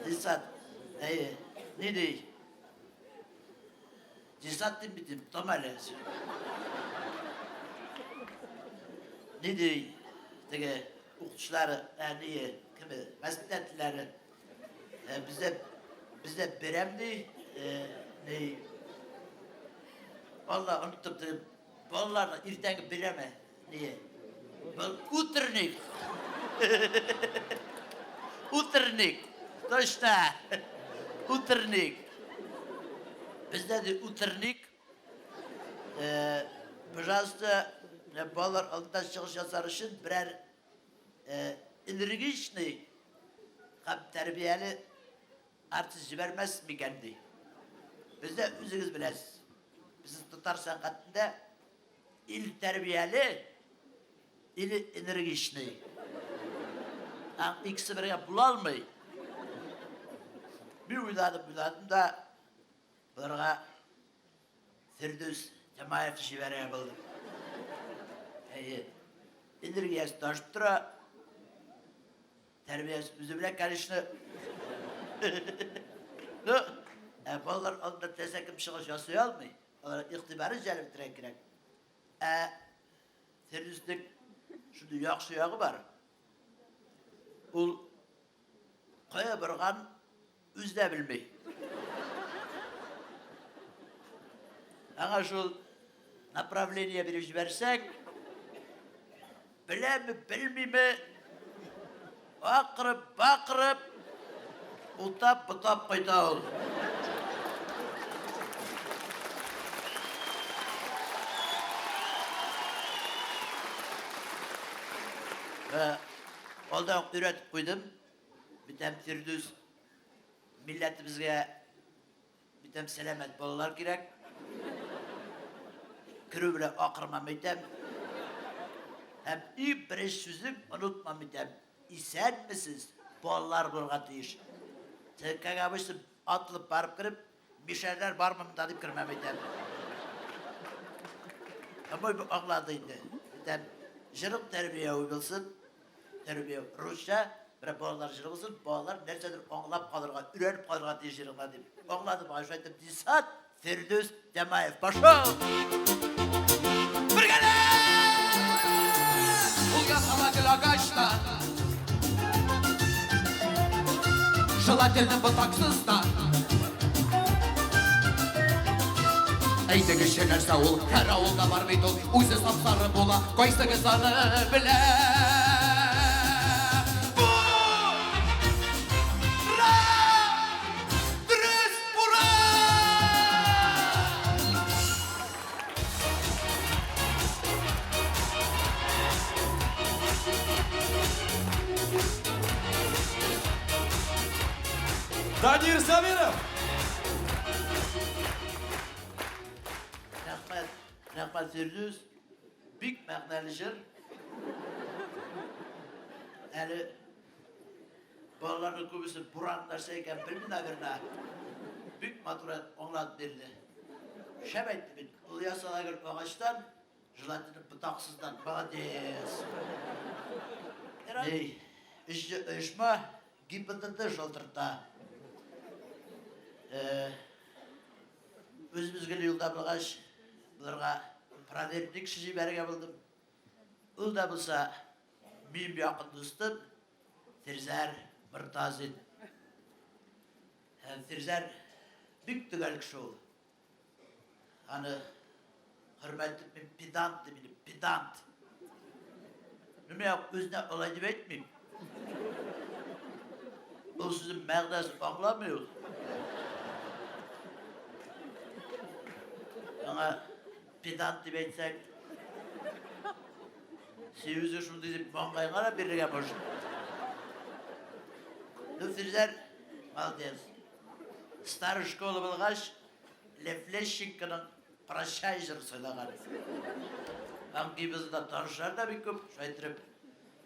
Детсад. Әйе. Ни ди? Детсад дим бит, там әле. Ни ди? Теге укытучылары, әние, кеме, воспитательләре. Бездә бездә берәм ди, ни Алла оныттым теге балаларны иртәнге бирәме? Ние? Был утренник. Утренник. Точно. Утренник. Бездә ди утренник. Э, пожалуйста, балалар алдында чыгыш ясар өчен берәр э, энергичный һәм тәрбияле артист җибәрмәс микән ди. Бездә үзегез беләсез. Безнең татар сәнгатендә ил тәрбияле, или энергичный. Ә икесе бергә була алмый. Мин уйладым, уйладым да, боларга Фирдүс Тямаев җибәрергә булдым. Әйе. Энергиясе ташып тора. Тәрбиясе үзе белән, конечно. Ну, ә балалар алдында теләсә кем чыгыш ясый алмый. Алар игътибарын җәлеп итәргә кирәк. Ә Фирдүснең шундый яхшы ягы бар. Ул кая барган үзе дә белми. Аңа шул направление биреп җибәрсәң, беләме, белмиме, акырып, бакырып, утап, ботап кайта ул. Алда ук өйрәтеп куйдым. Битәм Фирдүс милләтебезгә битәм сәламәт балалар кирәк. Керү белән акырмам әйтәм. Һәм иң беренче сүзем онытмам әйтәм. Исәнмесез, балалар булырга тиеш. Как обычно атылып барып кереп, мишәрләр бармы монда дип кермәм әйтәм. По-моему, аңлады инде. Әйтәм, җырың тәрбияви булсын. Тәрбия русча, берәр балалар җыры булсын, балалар нәрсәдер аңлап калырга, өйрәнеп калырга тиеш җырыңнан дип. Аңладым, шулай итеп, Дисат Фирдүс Тямаев. Пошел! Ул ясала гел агачтан. Желательно ботаксыз да. Әйтегезче нәрсә ул, һәр авылда бар бит ул, үзе сап-сары була, кайсыгыз аны белә? Дөрес, бура! Данир Сабиров! Рәхмәт, рәхмәт, Фирдүс. Бик мәгънәле җыр. Әле балаларның күбесе буран нәрсә икәнен белми, наверное. Бик матур аңлатып бирде. Шәп әйтте бит. Ул ясала гел агачтан, желательно ботаксыздан. Молодец. Эй, өченче оешма ГИБДД шалтырта. Э, үзебез гел юлда булгач, боларга проверенный кеше җибәрергә булдым. Ул да булса минем якын дустым Фирзәр Мортазин. Һәм Фирзәр бик төгәл кеше ул. Аны хөрмәт итеп мин педант дим инде, педант. Ну, мин үзенә алай дип әйтмим. Ул сүзнең мәгънәсен аңламый ул. Аңа педант дип әйтсәк, син үзе шундый дип маңгайга да бирергә может. Ну, Фирзәр, молодец. Старый школа булгач, Лев Лещенконың Прощай җырын сайлаган. Һәм ГИБДДда танышлар да бик күп. Шулай итеп,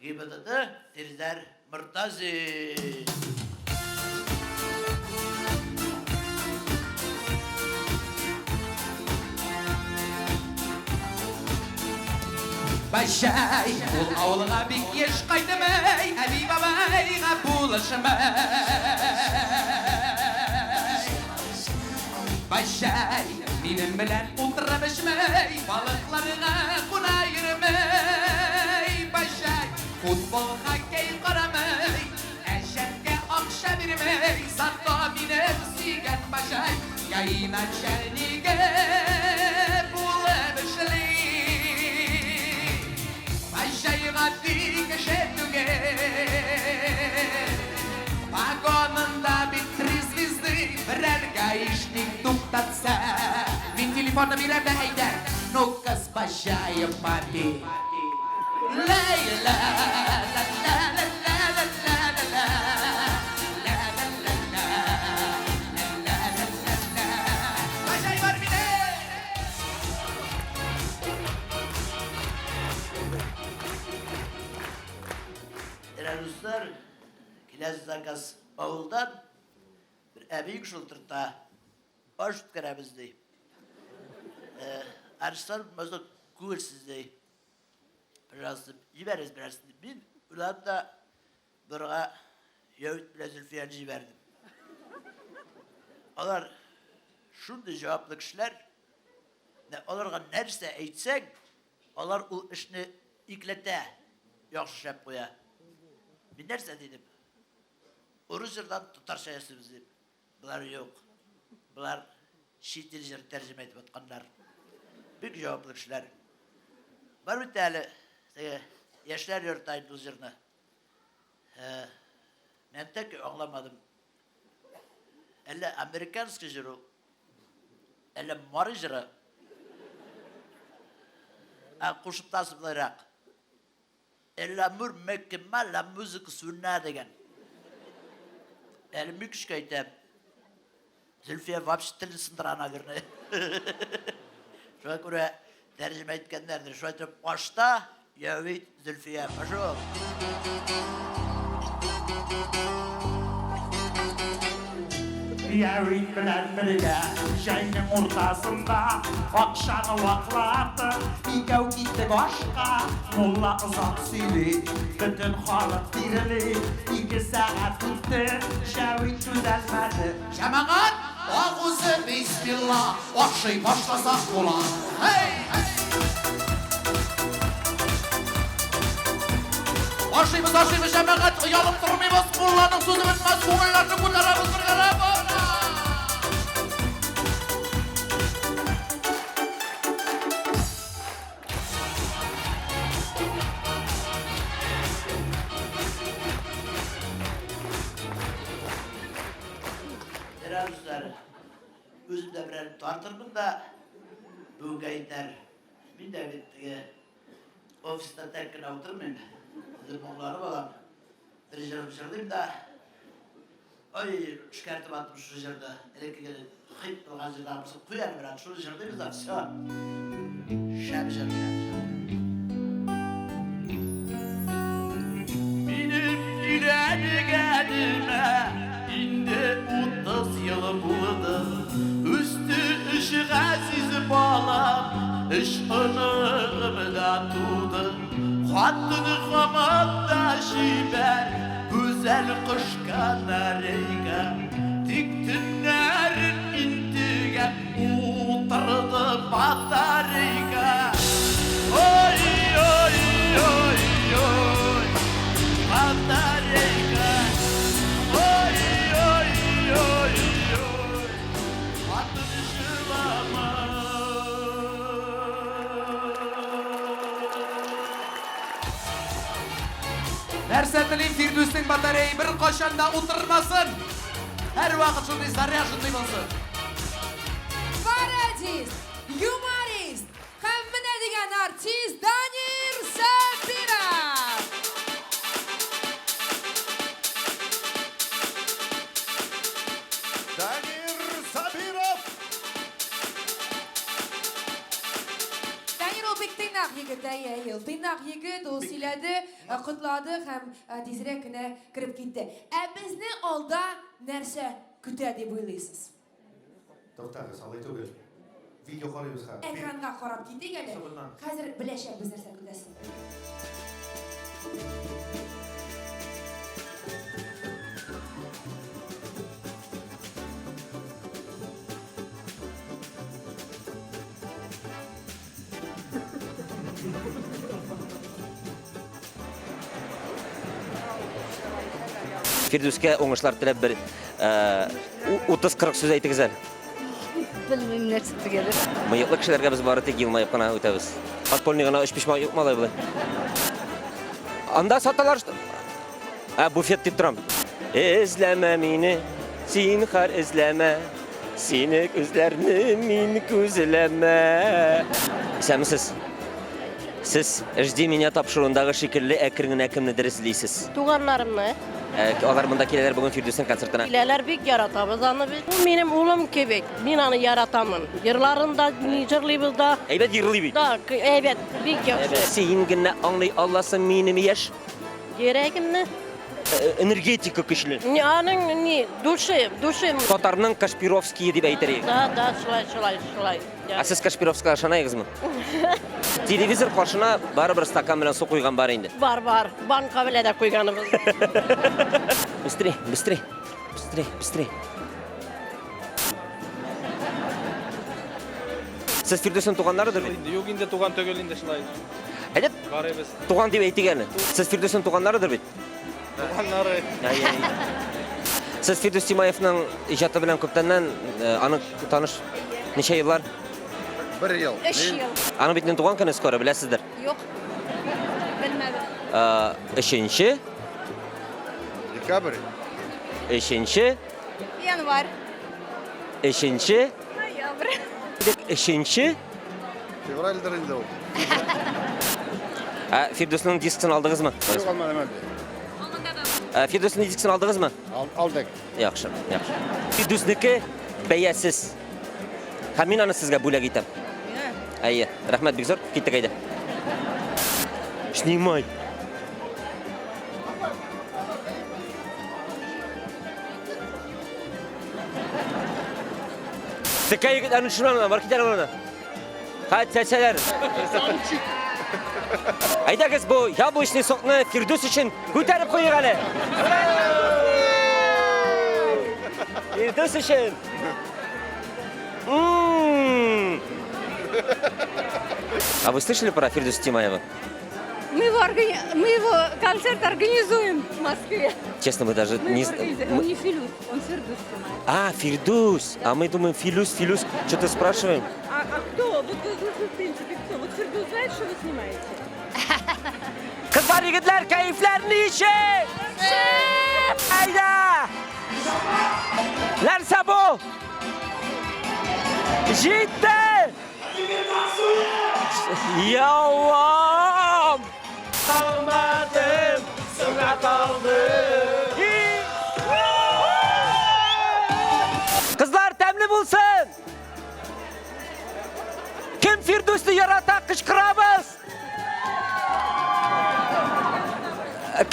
ГИБДД Фирзәр Мортазин. Бәҗәй, ул авылга бик еш кайтмый, әби-бабайга булышмый. Бәҗәй, минем белән утырып эчмей, балыкларга куна йөрмей. Бәҗәй, футбол, хоккей карамый, әҗәткә акча бирмей. Зато минем сөйгән бәҗәй, ГАИ начальнигы булып эшли. Бәҗәй гади кеше түгел. Погонында бит три звезды, берәр гаишник туктатса, мин телефонны бирәм дә әйтәм, ну-ка с Баҗаем попей. Ләй ла ла ла ла ла ла ла ла ла ла ла ла ла ла ла ла. Баҗай бар минем! Менә, дуслар, киләсе заказ авылдан бер әби шылтырта. Аш үткәрәбез, ди. Арыслан булмаса күңелсез, ди. Пожалуйста, җибәрегез берәрсен дип. Мин уйладым да Борга Яүит белән Зөлфияне җибәрдем. Алар шундый җаваплы кешеләр, аларга нәрсә әйтсәң, алар ул эшне икеләтә яхшы эшләп куя. Мин нәрсә дидем? Урыс җырдан татарча ясыйбыз дип. Болар юк. Болар чит ил җырын тәрҗемә итеп атканнар. Бик җаваплы кешеләр. Бар бит әле теге яшьләр йорты инде ул җырны. Мен тәк аңламадым. Әллә американский җыр ул, әллә мари җыры. Ә кушымтасы былайрак. L'amour mekema la музыка сүнә дигән. Әле мин көчкә әйтәм. Зөлфия вообще телен сындыра, наверное. Шуңа күрә тәрҗемә иткәннәрдер. Шулай итеп, ашта Явит Зөлфия. Пошел. Явит белән бергә җәйнең уртасында акчаны ваклатып, икәү киттек ашка. Мулла озак сөйли, бөтен халык тирли. Ике сәгать үтте, Җәвит түзәлмәде. Җәмәгать, агузы бисмилла, ашый башласак була. Һей! Ашыйбыз, ашыйбыз, җәмәгать, оялып тормыйбыз, мулланың сүзе бетмәс, күңелләрне күтәрәбез бергәләп. Ярар, дуслар, үзем дә берәр тартырмын да, бүгенгә итәр. Мин дә бит теге офиста тәк кенә утырмыйм. Үзем моңланып алам. Бер җырым җырлыйм да. Ой, эшкәртеп аттым шушы җырны. Элеккеге хит булган җырлар булса, куй әле брат, шуны җырлыйбыз да, все. Шәп җыр. Минем өйләнгәнемә инде 30 ел булды. Үсте өч газиз балам, өч оныгым да туды. Хатын һаман да чибәр, гүзәл кош канарейка. Тик төннәрен интегә утырды батарейка. Ой, ой, ой, ой, батарейка. Ой, ой, ой, ой, хатын җылама. Нәрсә телим, Фирдүснең батареи беркайчан да утырмасын! Һәрвакыт шундый заряженный булсын! Пародист, юморист һәм менә дигән артист Данир Сабиров! Данир Сабиров! Данир ул бик тыйнак егет, әйе, әйе, ул тыйнак егет, ул сөйләде, э, котлады һәм э, тизрәк кенә кереп китте. Ә безне алда нәрсә көтә дип уйлыйсыз? Туктагыз, алай түгел. Видео карыйбыз хәзер. Экранга карап китик әле. Хәзер беләчәкбез нәрсә көтәсен. Фирдүскә уңышлар теләп бер 30-40 сүз әйтегез әле. Белмим нәрсә төгәле. Мыеклы кешеләргә без бары тик елмаеп кына үтәбез. Подпольный гына өчпочмак юк малай болай. Анда саталар. Ә, буфет дип торам. Эзләмә мине, зинһар эзләмә. Сине күзләрне мин күзләмә. Исәнмесез. Сез Жди меня тапшыруындагы шикелле әкрен генә кемнедер эзлисез. Туганнарымны. Ә, алар монда киләләр бүген Фирдүснең концертына. Киләләр, бик яратабыз аны без. Ул минем улым кебек. Мин аны яратамын. Җырларын да җырлыйбыз да. Әйбәт җырлый бит. Да, әйбәт, бик яхшы. Син генә аңлый аласың минем яшь Йөрәгемне. Энергетика көчле. Не, аның ни, души, души. Татарның Кашпировские дип әйтер идек. Да, да, шулай, шулай, шулай. Ә сез Кашпировскийга ышанаегызмы? Телевизор каршына барыбер стакан белән су куйган бар инде. Бар, бар. Банка белән дә куйганыбыз. Быстрей, быстрей, быстрей, быстрей. Сез Фирдүснең туганнарыдыр бит? Юк инде туган түгел инде шулай. Әйдә. Карыйбыз. Туган дип әйтик әле. Сез Фирдүснең туганнарыдыр бит? Туганнары. Сез Фирдүс Тимаевның иҗаты белән күптәннән э, аның таныш ничә еллар? Бер ел. Өч ел. Аның бит инде туган көне скоро, беләсездер. Юк. Белмәдем. Э, Өченче. Декабрь. Өченче. Январь. Өченче. Ноябрь. Өченче. Февральдер инде ул. Ә Фирдүснең дискын алдыгызмы? Юк, алмадым әле. Ә Фирдүснең дискын алдыгызмы? Алдык. Яхшы, яхшы. Фирдүснеке бәясез. Һәм мин аны сезгә бүләк итәм. Әйе, рәхмәт бик зур. Киттек әйдә. Снимай. Текә егетләрне төшермә моннан, бар китәр моннан. Хәт чәчәләр. Әйдәгез бу яблочный сокны Фирдүс өчен күтәреп куйыйк әле. Фирдүс өчен. А вы слышали про Фирдүс Тимаева? Мы его, органи... мы его концерт организуем в Москве. Честно, мы даже мы не... Мы... Он не Филюс, он Фирдус Тимаев. А, Фирдус. А мы думаем, Филюс, Филюс. Что-то спрашиваем. А, а кто? Вот вы, вы, в принципе, кто? Вот Фирдус знает, что вы снимаете? Кызлар, егетләр, кәефләр ничек? Әйдә! Нәрсә бу? Җитте! Яллам! Алмадым, соңа калдым. Кызлар, тәмле булсын! Кем Фирдүсне ярата, кычкырабыз!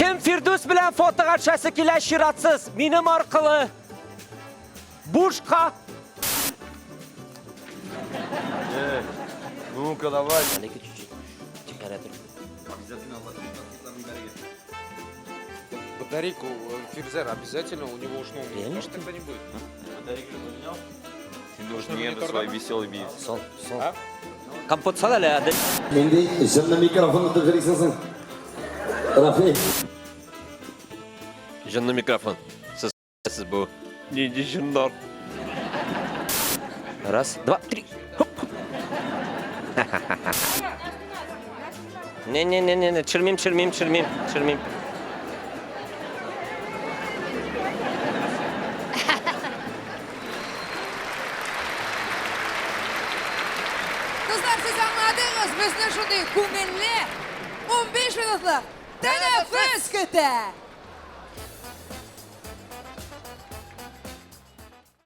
Кем Фирдүс белән фотога төшәсе килә чиратсыз, минем аркылы. Бушка! Э, ну-ка давай. Әлеге чуть-чуть температура. Обязательно Батарейку э, Фирзер обязательно, у него уж ну, Реально, тоже тогда не будет. Батарейку поменял? Ты должен нервы свои веселые бить. Сол, сол. Компот сал әле, Адель. Нинди җынлы микрофон тотып йөрисең соң? Рафик. Җынлы микрофон. Сез сез бу. Нинди җыннар? Раз, два, три. Хоп. Не, не, не, не, не, төшермим, төшермим, төшермим, төшермим. дуслар, сез аңладыгыз, безне шундый күңелле 15 минутлык тәнәфес көтә.